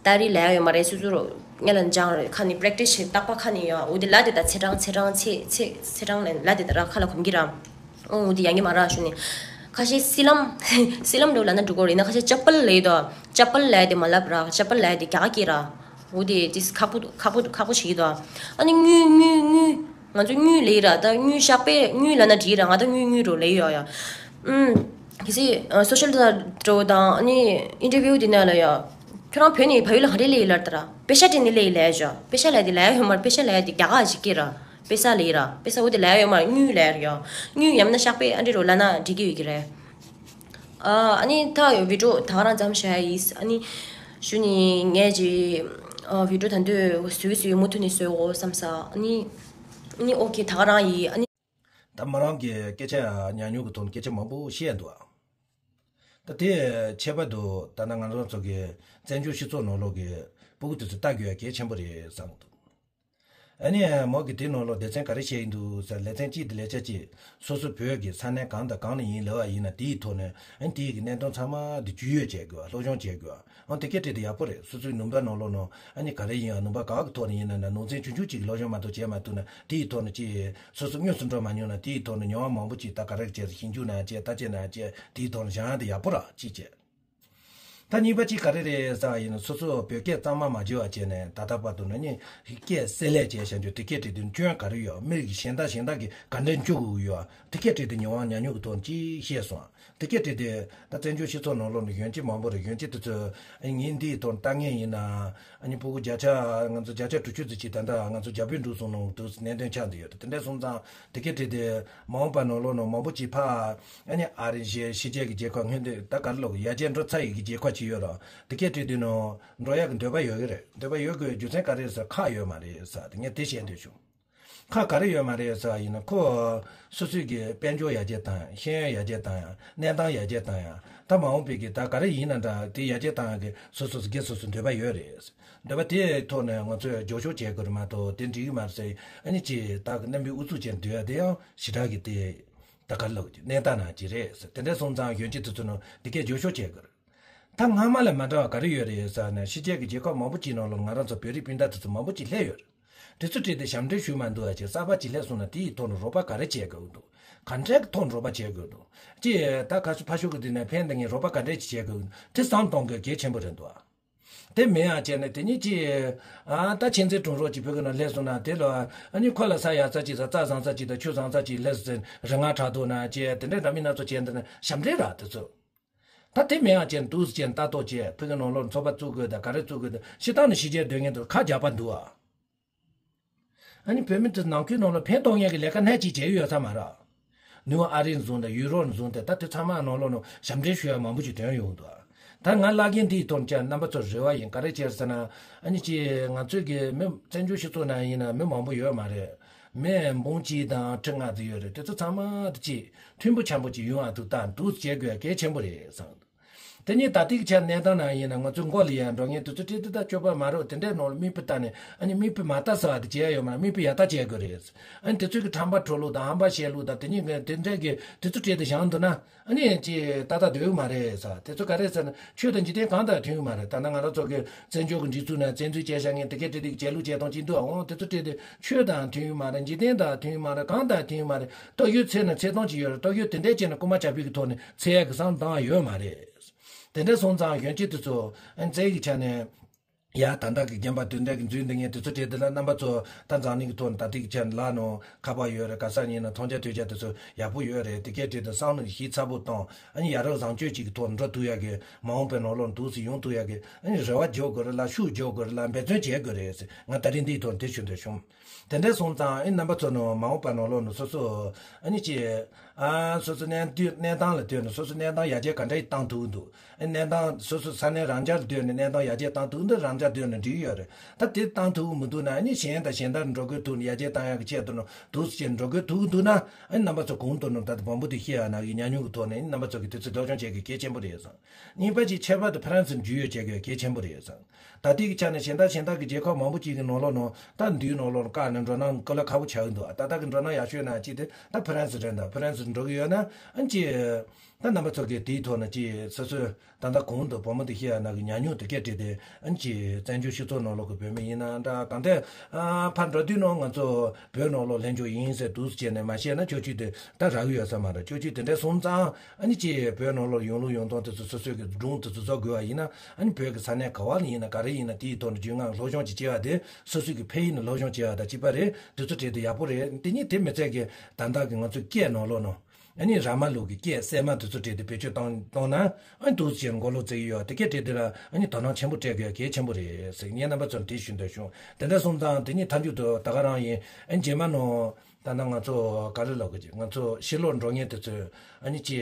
ཏ་རི་ལབ་ཡོད་མ་རེད། སོ་སོ་རོ་སྔོན་ལ་སྦྱངས་རེད། ཁ་ནས་པེ་རེག་ཊི་སི་བྱེད་རྟག་པ་ཁ་ནས་ཡ། འོ་དེ་ལབ་དེ་ད་ཚེས་གྲངས་ཚེས་གྲངས་ཚེས་ཚེས་གྲངས་ལབ་ལབ་དེ་ད་ར་ཁ་ལ་གོམས་ཀྱི་ར། ཨོ་འོ་དེ་ཡག་གི་མ་རེད་ཞུ་ནས། ཁ་ཤས་སི་ལམ་སི་ལམ་འདྲ་བོ་ལབ་ན་འགྲིག་གི་རེད། ཡིན་ན་ཁ་ཤས་ཅབ་པལ་ལབ་དོ། ཅབ་པལ་ལབ་དེ་མ་ལབ་ར། ཅབ་པལ་ལབ་དེ་རྒྱ་གར་སྐད་ར། འོ་དེ་ཅིག་ཁག་པོ་ཁག་པོ་ཁག་པོ་བྱེད་ཀྱི་འདུག་ཨ་ནི་དངུལ་དངུལ་དངུལ། ང་ཚོ་དངུལ་ལབ་ཀྱི་ར། ད་དངུལ་ཤག་པས་དངུལ་ལབ་ན་འགྲིག་ར། ང་ད་དངུལ་དངུལ་འདྲ་བོ་ལབ་ཀྱི་ཡོད་ཡ། ཨུམ། གལ་སྲིད་ཨ་སོ་ཤལ་ད་འདྲ་བོ་དང་ཨ་ནི་ཨིན་ཊར་བིའུ་དེ་ནང་ལ་ཡ། ཁྱོད་རང་བོད་ནས་བལ་ཡུལ་ལ་ག་འདྲས་སླེབས་ཡིན་ལབ་ད་ར། པེ་ཤ་སྤྲད་ནས་སླེབས་ཡིན་ལབ་ཡ་ཞོ། པེ་ཤ་ལབ་དེ་ལབ་ཡ་ཡོད་མ་རེད། པེ་ཤ་ལབ་ཡ་དེ་རྒྱ་གར་ཞིག་སྐད་ར། པེ་ས་ལབ་ཀྱི་ར། པེ་ས་འོ་དེ་ལབ་ཡ་ཡོད་མ་རེད། དངུལ་ལབ་ཡ་རེད་ཡ། དངུལ་ཡང་ན་ཤག་པས་ཨ་འདྲས་འདྲ་བོ་ལབ་ན་འགྲིག་གི་ཡོད་ཀྱི་རེད། ཨ་ཨ་ནི་ད་བི་ཌིའོ་ད་ག་རང་མཚམས་བཞག་ཡིན། ཨ་ནི་ཞུ་ནི་ངས་ཅིག་ཨ་བི་ཌིའོ་ད་དུང་བཟོས་བཟོས་མུ་མཐུད་ནས་བཟོ་དགོས་བསམ་ས། ཨ་ནི་ཨ་ནི་ཨོ་ཁེ་ད་ག་རང་ཡིན། ཨ་ནི། ད་མོ་རང་གི་སྐད་ཆ་ཉན་མྱོང་གི་ཐོག་ནས་སྐད་ཆ་མང་པོ་བཤད་འདུག་ད་དེ་ཁྱད་པར་དུ་ད་ལྟ་ང་རང་ཚོ་གི་བཙན་བྱོལ་སྤྱི་ཚོགས་ནང་ལོགས་ཀྱི་སྤུ་གུ་དེ་ཚོ་ལྟ་དགོས་ཡ་གལ་ཆེན་པོ་རེད་བསམ་གྱི་འདུག་ཨ་ནི་མོ་གི་དེ་ནང་ལོགས་སྡེ་ཚན་ག་རེ་བྱས་ཡིན་འདུག་ཟེར། ལེ་ཚན་གཅིག་དེ་ལས་ཆ་གཅིག་སོ་སོ་བོད་ཀྱི་ས་གནས་གང་དང་གང་ནས་ཡིན་ལབ་པ་ཡིན་ན་དེའི་ཐོག་ནས་ཨ་ནི་དེའི་གི་གནད་དོན་ཚང་མ་དེ་བརྒྱུད་ཡོད་བྱེད་དགོས། སློབ་སྦྱོང་བྱེད་དགོས། འོ་དེ་སྐད་བྲིས་དེ་ཡག་པོ་རེད། སོ་སོའི་ནུས་པ་ནང་ལོགས་ནང་ཨ་ནི་ག་རེ་ཡིན་ཡང་ནུས་པ་ག་གི་ཐོག་ནས་ཡིན་ན་ན་ནང་ཚན་ཆུང་ཆུང་གཅིག་གི་སློབ་སྦྱོང་མ་གཏོགས་བྱས་མ་ཐུབ་ན་དེའི་ཐོག་ནས་ཅིག་སོ་སོ་དངོས་སུ་འགྲོ་མ་མྱོང་ན་དེའི་ཐོག་ནས་མྱོང་བ་མང་པོ་ཅིག་ད་ག་རེ་བྱས་ཞིབ་འཇུག་ན་བྱས་ལྟ་དཔྱད་ན་བྱས་དེའི་ཐོག་ནས་སྦྱང་ཡག་དེ་ཡག་པོ་ར་གཅིག་བྱས། ད་གཉིས་པ་གཅིག་ག་རེ་རེད་ཟེར་བ་ཡིན་ན་སོ་སོ་བོད་སྐད་གཙང་མ་མ་བརྗེད་པ་བྱས་ནས་ད་ལྟ་བར་དུ་ན་ནི་སྐད་བསྲེ་ལྷད་བྱས་བྱ་རྒྱུ་དེ་སྐད་བྲིས་དུས་སྐྱོན་ག་རེ་ཡོད། མི་རིགས་ཀྱི་གཞན་དག་གཞན་དག་གིས་ག་འདྲ་འཇུག་དགོས་ཡོད། དེ་སྐད་བྲིས་དུས་ཉོན་མོངས་ཉམས་མྱོང་གི་ཐོག་ནས་ཅིག་བཤད་སོང་། དེ་སྐད་བྲིས་དུས་ད་བཙན་བྱོལ་སྤྱི་ཚོགས་ནང་ལོགས་ནས་གཞོན་སྐྱེས་མང་པོ་རེད། གཞོན་སྐྱེས་དེ་ཚོས་ངས་འདིའི་ཐོག་ལྟ་མཁན་ཡིན་ན་ཨ་ནི་སྤུ་གུ་བརྒྱ་ཆ་ང་ཚོ་བརྒྱ་ཆ་དྲུག་ཅུ་ཙམ་ཅིག་ད་ལྟ་ང་ཚོ་རྒྱ་བོད་འབྲུག་གསུམ་ནང་དུ་གནད་དོན་ཆགས་བསྡད་ཡོད། དེ་འདྲ་སོང་ཙང་དེ་སྐད་བྲིས་དུས་མ་འོངས་པ་ནང་ལོགས་ནང་མང་པོ་ཅིག་ཕར་ཨ་ནི་ཨ་རི་ཞེས་ཕྱི་རྒྱལ་གྱི་རྒྱལ་ཁབ་སྔོན་དུ་ད་ག་རེ་ལབ་དགོས། ཡར་རྒྱས་འགྲོ་ཚར་ཡི་གི་རྒྱལ་ཁབ་ཅིག་ཡོད་ར། དེ་སྐད་བྲིས་དུས་ནང་འགྲོ་ཡག་གི་འདོད་པ་ཡོད་ཀྱི་རེད། འདོད་པ་ཡོད་དགོས་རྒྱུ་མཚན་ག་རེ་རེད་ཟེར་ཁག་ཡོད་མ་རེད་ཟེར་དེ་ངས་དེ་བཤད་འདོད་བྱུང་། ཁག་ག་རེ་ཡོད་མ་རེད་ཟེར་བ་ཡིན་ན་ཁོ་སོ་སོའི་གི་དཔལ་འབྱོར་ཡར་རྒྱས་བཏང་ཡག་ཤེས་ཡོན་ཡར་རྒྱས་བཏང་ཡག་གནས་སྟངས་ཡར་རྒྱས་བཏང་ཡག་ད་མ་འོངས་པའི་གི་ད་ག་རེ་ཡིན་ན་འདྲ་དེ་ཡར་རྒྱས་བཏང་ཡག་གི་སོ་སོ་སོ་སྒེར་སོ་སོ་འདོད་པ་ཡོད་རེད། འདོད་པ་དེའི་ཐོག་ནས་ང་ཚོས་རྒྱབ་སྐྱོར་བྱེད་དགོས་རེད་མ་གཏོགས་དེ་འགྲིག་གི་མ་རེད་ཟེར། ཨ་ནི་ཅིག་ད་གི་རྣམ་པའི་ཨུ་ཚུགས་ཅན་འདོད་ཡག་དེ་ཡང་ཞེ་དྲག་གི་དེ་ད་ག་རེ་ལབ་དགོས་རྒྱུ་གནས་སྟངས་ནང་ཅིག་རེད་ཟེར། དེ་འདྲ་སོང་ཙང་གཞོན་སྐྱེས་དེ་ཚོ་ནང་དེ་གས་རྒྱབ་སྐྱོར་བྱེད་དགོས་རེད། ད་སྔ་མ་ལས་མ་འདྲ་བ་ག་རེ་ཡོད་རེད་ཟེར་ན་ཕྱི་རྒྱལ་གྱི་རྒྱལ་ཁབ་མང་པོ་ཅིག་ནང་ལ་ང་རང་ཚོ་བོད་རིགས་སྤུན་ཟླ་དེ་ཚོ་མང་པོ་ཅིག་སླེབས་ཡོད་རེད། དེ་ཚོ་བྲིས་ཏེ་ཞབས་འདྲེན་ཞུས་མ་འདུག་ཨ། ཅེ་གསར་པ་ཅིག་སླེབས་སོང་ན་དེའི་ཐོག་ནས་རོགས་པ་ག་རེ་བྱེད་དགོས་འདུག་ག་འདྲའི་ཐོག་ནས་རོགས་པ་བྱེད་དགོས་འདུག་ཅེ་ད་ཁ་ཤས་ཕ་ཤུལ་གི་དེ་ནས་ཕན་བཏགས་མཁན་རོགས་པ་ག་འདྲས་ཅིག་བྱེད་དགོས་འདུག་དེ་བསམ་གཏོང་དགོས་གལ་ཆེན་པོ་རེད་འདུག་ཨ། དེ་མིན་ཡང་བྱས་ནས་དེ་ཉིད་ཀྱིས་ཨ་ད་ཁྱིམ་མཚེས་དྲུང་རོགས་ཀྱི་བུ་གི་ནང་སླེབས་སོང་ན་དེ་ལ་ཨ་ནི་ཁོ་ལ་ས་ཡག་ས་ཅིག་ས་རྩྭ་བཟང་ས་ཅིག་དང་ཆུ་བཟང་ས་ཅིག་སླེབས་སོང་ཟེར་རི་ང་དྲག་འདུག་ན་ཅེ་དེ་འདྲའི་འདྲ་མིན་སྣ་ཚོགས་བྱས་འདི་ནི་ཞབས་འདྲེན་ར་དེ་ཚོ། ད་དེ་མིན་ཡང་བྱས་ནས་འདུག་སེ་བྱས་ནས་ལྟ་རྟོག་བྱས་བུ་གི་ནང་ལོགས་ཚོགས་པ་བཙུགས་དགོས་དང་ག་རེ་བཙུགས་དགོས་དང་ཕྱི་ཐང་ནས་ཤི་རྗེས་སྡོད་མཁན་དེ་ཁ་རྒྱག་པ་འདུག་ཨ། ཨ་ནི་བོད་མི་དེ་ནང་ཁུལ་ནང་ལ་ཕན་ཐོགས་ངེས་ཀྱི་ལས་ཀ་སྣ་གཅིག་བྱས་ཡོད་ས་མ་རེད། ནུ་ཨ་རི་བཟུང་དང་ཡུ་རོབ་བཟུང་དེ་ད་དེ་ཚང་མ་ནང་ལོགས་ནང་ཞབས་འདྲེན་ཞུ་ཡ་མང་པོ་ཞིག་ཐོན་ཡོང་འདུག་ད་ང་བླ་རྒན་འདིའི་ཐོག་ནས་ཀྱང་རྣམ་པ་ཚོར་རེ་བ་ཡིན་ག་རེ་བྱས་ཟེར་ན། ཨ་ནི་ཅི་ང་ཚོའི་གི་མི་བཙན་བྱོལ་སྤྱི་ཚོགས་ནང་ཡིན་ན་མི་མང་པོ་ཡོད་མ་རེད། མི་འབུམ་གཅིག་དང་ཁྲི་ལྔ་ཙམ་ཡོད་རེད། དེ་ཚོ་ཚང་མ་དེ་ཅིག་མཐུན་པོ་འཆམ་པོ་ཅིག་ཡོང་ཨ་ཐུག་ད་འདུག་བྱེད་དགོས་གལ་ཆེན་པོ་རེད་བསམ། དེ་ནས་ད་ལྟའི་ཆ་གནས་སྟངས་ནང་ཡིན་ན་ང་ཚོའི་མགོ་ལ་ཡང་འགྲོ་མཁན་དེ་ཚོ་སྤྲེལ་ཏི་ད་སྤྱོད་པ་མ་རོགས་དེ་འདྲའི་ནང་ལ་མིག་དཔེ་ལྟ་ནས་ཨ་ནི་མིག་དཔེ་མ་ལྟ་ཟེར་བ་དེ་བྱས་ཡོད་མ་རེད། མིག་དཔེ་ཡར་ལྟ་བྱེད་དགོས་རེད། ཨ་ནི་དེ་ཚོ་གི་ཁྲམ་པ་འཁྲུག་ལུགས་དང་ཧམ་པ་བཤད་ལུགས་དང་དེ་ཉིད་དེ་འདྲའི་གི་དེ་ཚོ་སྤྲེལ་ཏི་བཞག་འདུག་ན་ཨ་ནི་ཅི་ཏག་ཏག་སྡོད་ཡོད་མ་རེད་ཟེར། དེ་ཚོ་ག་རེ་ཟེར་ན་ཆོས་དང་འཇིག་རྟེན་གང་དང་མཐུན་ཡོད་མ་རེད། ད་ནང་ང་རང་ཚོ་གི་བཙན་བྱོལ་གི་སྒྲིག་འཛུགས་ནང་བཙན་འཛུལ་བྱས་བཞག་མཁན་དེ་གའི་སྤྲེལ་ཏི་གི་བྱེད་ལུགས་བྱེད་སྟངས་ཅིག་འདུག་ཨ། འོང་དེ་ཚོ་སྤྲེལ་ཏི་ཆོས་དང་མཐུན་ཡོད་མ་རེད། འཇིག་རྟེན་དང་མཐུན་ཡོད་མ་རེད། གང་དང་མཐུན་ཡོད་མ་རེད། ཏོག་དབྱིབས་ཚེ་ན་ཚེ་ཐང་ཅིག་ཡོད་རེད། ཏོག་དབྱིབས་དེ་འདྲས་བྱས་ན་རྐུ་མ་ཇག་པའི་གི་ཐོག་ནས་ཚེ་ཡག་གི་བསམ་བཏང་ཡོད་མ་རེད། དེ་འདྲས་སོང་ཙང་གཞོན་སྐྱེས་དེ་ཚོ་ཨ་ནི་རྩ་བའི་གི་ཆ་ནས་ཡ་ད་ལྟ་གི་རྒན་པ་དུས་འདས་ཀྱི་འཛུལ་འདི་ངས་དུས་ཚོད་སྤྲད་དེ་ལ་རྣམ་པ་ཚོ་ད་འཛམ་གླིང་གི་ཐོག་ནས་ད་ལྟའི་གི་ཆ་ནས་ལ་ནོ་ཁ་པར་ཡོད་རེད། ག་ས་ཡིན་ན་མཐོང་རྒྱ་ཐོས་རྒྱ་དེ་ཚོ་ཡག་པོ་ཡོད་རེད། དེ་སྐད་བྲིས་དུ་བསམ་བློ་ཞིབ་ཚགས་པོ་བཏང་ཨ་ནི་ཡ་རབས་བཟང་སྤྱོད་ཅིག་གི་ཐོག་འགྲོ་ཐུབ་ཡ་གི་མ་འོངས་པའི་ནང་ལོགས་འདུག་སེ་ཡོང་ཐུབ་ཡ་གི་ཨ་ནི་རེ་བ་རྒྱག་དགོས་རེད་ལ་ཤུགས་རྒྱག་དགོས་རེད་ལ་འབད་བརྩོན་བྱེད་དགོས་རེད་ཟེར་ང་ད་རིང་འདིའི་ཐོག་ནས་དེ་ཞུ་འདོད་བྱུང་། དེ་འདྲ་སོང་ཙང་ཨེ་རྣམ་པ་ཚོ་ནང་མ་འོངས་པ་ནང་ལོགས་ནང་སོ་སོ་ཨ་ནི་ཅི་ཨ་སོ་སོ་གནས་དུས་གནས་སྟངས་ལ་ལྟོས་ནས་སོ་སོ་གནས་སྟངས་ཡར་རྒྱས་ག་འདྲ་ཡིས་བཏང་ཐུབ་འདུག་ཨེ་གནས་སྟངས་སོ་སོ་ས་གནས་རང་འཇགས་ལ་ལྟོས་ནས་གནས་སྟངས་ཡར་རྒྱས་བཏང་ཐུབ་འདུག་རང་འཇགས་ལྟོས་ནས་འགྲིག་ཡོད་རེད། ད་དེ་བཏང་ཐུབ་མི་འདུག་ན་ཨ་ནི་གཞན་དང་གཞན་དག་འགྲོ་སྒོ་ཐུག་ནས་ཡར་རྒྱས་བཏང་ཡག་གི་ཆེད་དུ་ནང་འདུག་སེ་བྱས་འགྲོ་སྒོ་ཐུག་འདུག་ན་ཨེ་རྣམ་པ་ཚོ་གོང་དུ་ནང་ད་ལྟ་བོན་པོ་དེ་ཤི་ཡག་ན་གི་ཉམས་མྱོང་གི་ཐོག་ནས་ཨེ་རྣམ་པ་ཚོ་གི་དུས་ཚོད་སློབ་སྦྱོང་བྱེད་དགོས་གལ་ཆེན་པོ་རེད་བསམ། གཉིས་པ་ཅིག་ཁྱད་པར་དུ་ཕ་རན་སིར་འཇུས་ཡོད་བྱེད་དགོས་གལ་ཆེན་པོ་རེད་བསམ། ད་ལྟའི་གི་ཆ་ནས་གཞན་དག་གཞན་དག་གི་རྒྱལ་ཁབ་མང་པོ་ཅིག་གི་ནང་ལོགས་ནང་ད་འདིའི་ནང་ལོགས་ལ་བཀག་ནས་འགྲོ་ན་དཀའ་ལས་ཁག་པོ་ཆགས་ཀྱི་འདུག་ད་ལྟ་གི་འགྲོ་ན་ཡག་ཤོས་ན་ཅིག་དེ་ད་ཕ་རན་སི་རེད། ད་ཕ་རན་སི་འགྲོ་གི་ཡོད་ན་ཨ་ཅི་ད་རྣམ་པ་ཚོ་གི་དེའི་ཐོག་ནས་ཅི་སོ་སོའི་ད་ལྟ་གོང་དུ་བུ་མོ་དེ་ཤི་ཡག་ན་གི་ཉམས་མྱོང་དེ་སྐད་བྲིས་ཏེ་ཨ་ཅི་བཙན་བྱོལ་སྤྱི་ཚོགས་ནང་ལོགས་གི་བོད་མི་ཡིན་ན་འདྲ་གང་ལྟར་ཨ་ཕར་འགྲོ་དུས་ནང་ང་ཚོ་བོད་ནང་ལོགས་ལྷན་འཇོག་ཡིན་ཟེར་འདུག་སེ་བྱས་ནས་མ་བཤད་ན་ཁྱོད་ཆོས་དེ་ད་རག་གི་ཡོད་ས་མ་རེད། ཁྱོད་ཆོས་དེ་འདྲ་སོང་ཙང་ཨ་ནི་ཅི་བོད་ནང་ལོགས་ཡོང་ལུགས་ཡོང་སྟངས་དེ་ཚོ་སོ་སོའི་གི་སྒྲུང་དེ་ཚོ་བཟོ་དགོས་པ་ཡིན་ན་ཨ་ནི་བོད་ཀྱི་ས་གནས་ག་བ་ལ་ཡིན་ན་ག་རེ་ཡིན་ན་དེའི་ཐོག་ནས་རྒྱུས་མངའ་སློབ་སྦྱོང་ཅིག་བྱེད་པ་དེ་སོ་སོའི་གི་ཕན་ཡོན་ནི་སློབ་སྦྱོང་བྱེད་པ་དང་གཅིག་པ་རེད། དེ་ཚོ་བྲིས་དུས་ཡག་པོ་རེད། དེ་ཉིད་དེ་མི་ཚད་ཀྱི་ད་ལྟ་གི་ང་ཚོའི་སྐད་ནང་ལོགས་ནང་ཨ་ནི་ར་མ་ལུག་གི་སྐད་གསར་མ་དེ་ཚོ་བྲིས་ཏེ་བེད་སྤྱོད་བཏང་བཏང་ན་ཨ་ནི་འདུག་སེ་མགོ་ལོག་བརྩི་གི་ཡོད། དེ་སྐད་བྲིས་དེ་ལ་ཨ་ནི་དོ་སྣང་ཆེན་པོ་སྤྲད་དགོས་གལ་ཆེན་པོ་རེད་ཟེར་ངས་རྣམ་པ་ཚོར་དེ་ཞུ་འདོད་བྱུང་། དེ་འདྲ་སོང་ཙང་དེ་ཉིད་མཐའ་མཇུག་ཏུ་ད་ག་རང་ཡིན་ཨ་ནི་རྗེས་མ་ནང་། ད་ནང་ང་ཚོ་ག་རེ་ལབ་དགོས་ཀྱི་ང་ཚོ་ཕྱི་ལོགས་འགྲོ་མཁན་དེ་ཚོས་ཨ་ནི་ཅི་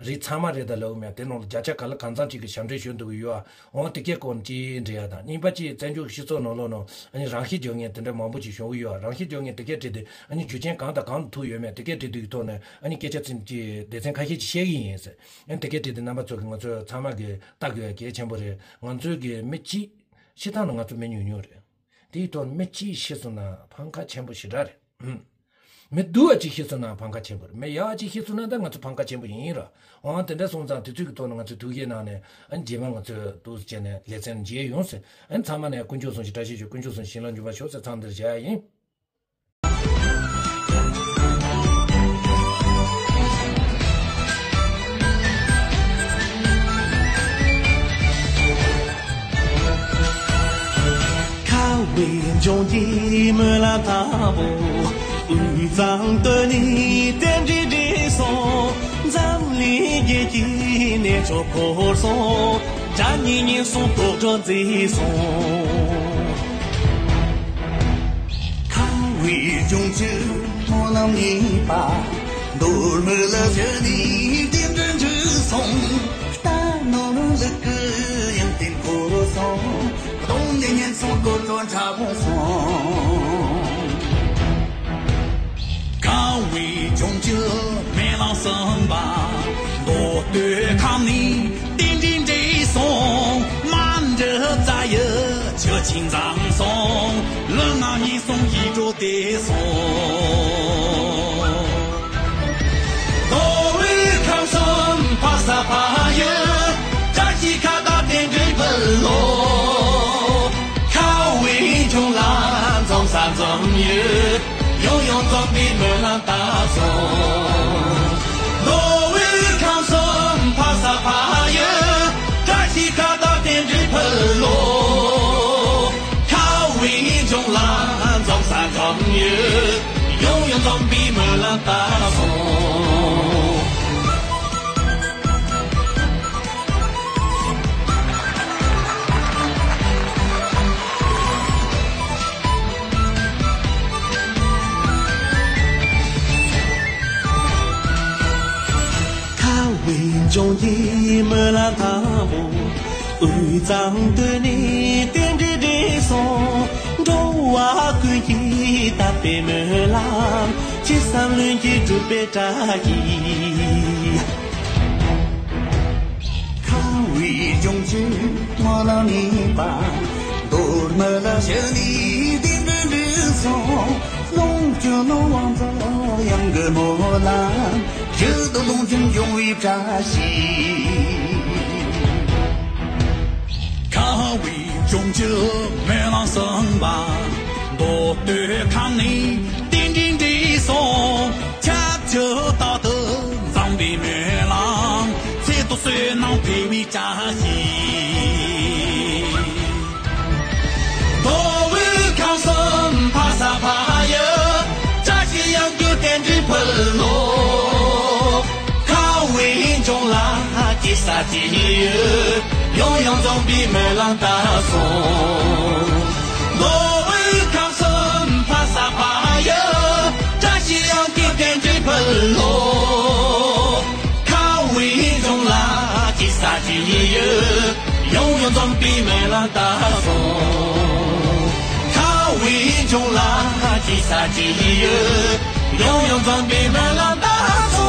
རིགས་ཚང་མ་རེད་ད་ལབ་མེད། དེ་ནང་ལ་བརྒྱ་ཆ་ག་ལ་གང་འཚམ་ཅིག་གི་ཞབས་འདྲེན་ཞུ་འདུག་གི་ཡོད། འོང་དེ་གའི་སྐོར་ཅིག་འདྲི་ཡ་དང་གཉིས་པ་ཅིག་བཙན་བྱོལ་སྤྱི་ཚོགས་ནང་ལོགས་ནང་ཨ་ནི་རང་ཤེད་རྒྱག་མཁན་དེ་འདྲ་མང་པོ་ཅིག་བྱུང་གི་ཡོད། རང་ཤེད་རྒྱག་མཁན་དེ་གའི་གྲས་དེ་ཨ་ནི་རྒྱུ་རྐྱེན་གང་དང་གང་ཐུག་ཡོད་མེད་དེ་གའི་གྲས་དེ་གི་ཐོག་ནས་ཨ་ནི་སྐད་ཆ་ཚིག་ཅིག་སྡེ་ཚན་ཁ་ཤས་ཅིག་བཤད་གི་ཡིན་ཟེར། ཨ་ནི་དེ་གའི་གྲས་དེ་རྣམ་པ་ཚོ་གི་ང་ཚོ་ཚང་མ་གི་ལྟ་དགོས་ཡ་གལ་ཆེན་པོ་རེད། ང་ཚོའི་གི་མི་གཅིག་ཤི་སྟངས་ནི་ང་ཚོ་མི་ཉུང་ཉུང་རེད། དེའི་ཐོག་མི་གཅིག་ཤི་སོང་ན་ཕམ་ཁ་ཆེན་པོ་ཞེ་དྲག་རེད། ཧུམ། མི་སྡུག་པ་གཅིག་ཤི་སོང་ན་ཕམ་ཁ་ཆེན་པོ་རེད། མི་ཡག་པ་གཅིག་ཤི་སོང་ན་ད་ང་ཚོ་ཕམ་ཁ་ཆེན་པོ་ཡིན་ར། འོང་དེ་འདྲ་སོང་ཙང་དེ་ཚོའི་གི་ཐོག་ནས་ང་ཚོས་ཐུགས་བཞེས་གནང་ནས་ཨ་ནི་རྗེས་མ་ང་ཚོས་འདུག་སེ་བྱས་ནས་ལེ་ཚན་མཇལ་ཡོང་ཟེར། ཨ་ནི་ཚང་མ་ནས་དཀོན་མཆོག་གསུམ་ཞིག་བཀྲ་ཤིས་ཤོག་དཀོན་མཆོག་གསུམ་བྱིན་རླབས་འཇུག་པར་ཤོག་ཟེར་མཚམས་འདིར་བཞག་ཡ་ཡིན། ཁ་བའི་ལྗོངས་ཀྱི་མི་ལ་ལྟ་བུ། དབུས་གཙང་སྟོད་ནས་རྟེན་འབྲེལ་འགྲིག་སོང་། འཛམ་གླིང་རྒྱལ་གྱི་གནས་མཆོག་འཁོར་སོང་། དགྲ་གཉེན་ཉེན་སོང་དོག་སྒྲོ་འཛིན་སོང་། ཁམས་པའི་ལྗོངས་ཀྱི་སྨོན་ལམ་ཡིན་པ། མདོ་སྨད་ལ་བཞུད་ནས་རྟེན་འབྲེལ་འགྲིག་སོང་། རྟ་ནོར་ལུག་གི་ཡང་རྟེན་འཁོར་སོང་། གདོང་ནས་ཉེན་སོང་དཀོར་སྤྲོད་འཁྲབ་སོང་། ཁམས་པའི་ལྗོངས་ཀྱི་སྨོན་ལམ་གསུམ་པ། མདོ་སྟོད་ཁམས་ནས་རྟེན་འབྲེལ་འགྲིག་སོང་། མ་འདྲི་རྩ་ཡི་ཆུ་ཆེན་འཛོམས་སོང་། ལུས་ངག་ཉེན་སོང་ཡིད་འགྲོ་བདེ་སོང་། མདོ་དབུས་ཁམས་གསུམ་ཕ་ས་ཕ་ཡུལ། བཀྲ་ཤིས་ཁ་བརྡ་རྟེན་འབྲེལ་འབུལ་ལོ། ཁམས་པའི་ལྗོངས་ལ་འཛོམས་ས་འཛོམས། འཛོམས་པའི་སྨོན་ལམ་བཏབ་སོང་། མདོ་དབུས་ཁམས་གསུམ་འཕགས་ས་འཕགས་ཡུལ། བཀྲ་ཤིས་ཁ་བཏགས་རྟེན་འབྲེལ་ཕུལ་ལོ། ཁ་བའི་ལྗོངས་ལ་འཛོམས་ས་འཛོམས་ཡུལ། ཡང་ཡང་འཛོམས་པའི་སྨོན་ལམ་བཏབ་སོང་། ཁ་བའི་ལྗོངས་ཀྱི་སྨོན་ལམ་དང་པོ། དབུས་གཙང་སྟོད་ནས་རྟེན་འབྲེལ་འགྲིག་སོང་། འགྲོ་བ་ཀུན་གྱི་དད་པའི་སྨོན་ལམ། ཅི་བསམ་ལྷུན་གྱིས་འགྲུབ་པའི་བཀྲ་ཤིས། ཁ་བའི་ལྗོངས་ཀྱི་སྨོན་ལམ་གཉིས་པ། མདོ་སྨད་ལ་ཞལ་ནས་རྟེན་འབྲེལ་འགྲིག་སོང་། ལོངས་སྤྱོད་ནོར་དབང་འཛོམས་གཡང་གི་སྨོན་ལམ། ཡུལ་དུ་ལོངས་སྤྱོད་འབྱུང་བའི་བཀྲ་ཤིས། ཁ་བའི་ལྗོངས་ཀྱི་སྨོན་ལམ་གསུམ་པ། མདོ་སྟོད་ཁམས་ནས་རྟེན་འབྲེལ་འགྲིག་སོང་། ཆབས་ཅིག་རྟག་ཏུ་འཛོམས་པའི་སྨོན་ལམ། ཚེ་ཐོག་བསོད་ནམས་འཕེལ་བའི་བཀྲ་ཤིས། མདོ་དབུས་ཁམས་གསུམ་འཕགས་ས་འཕགས་ཡུལ། བཀྲ་ཤིས་གཡང་རྒྱུད་རྟེན་འབྲེལ་ཕུལ་ལོ། ཁ་བའི་ལྗོངས་ལ་སྐྱེ་ས་སྐྱེ་ཡུལ། ཡང་ཡང་འཛོམས་པའི་སྨོན་ལམ་བཏབ་སོང་། མདོ་དབུས་ཁམས་གསུམ་འཕགས་ས་འཕགས་ཡུལ། བཀྲ་ཤིས་གཡང་རྒྱུད་རྟེན་འབྲེལ་ཕུལ་ལོ། ཁ་བའི་ལྗོངས་ལ་སྐྱེ་ས་སྐྱེ་ཡུལ། ཡང་ཡང་འཛོམས་པའི་སྨོན་ལམ་བཏབ་སོང་། ཁ་བའི་ལྗོངས་ལ་སྐྱེ་ས་སྐྱེ་ཡུལ། ཡང་ཡང་འཛོམས་པའི་སྨོན་ལམ་བཏབ་སོང་།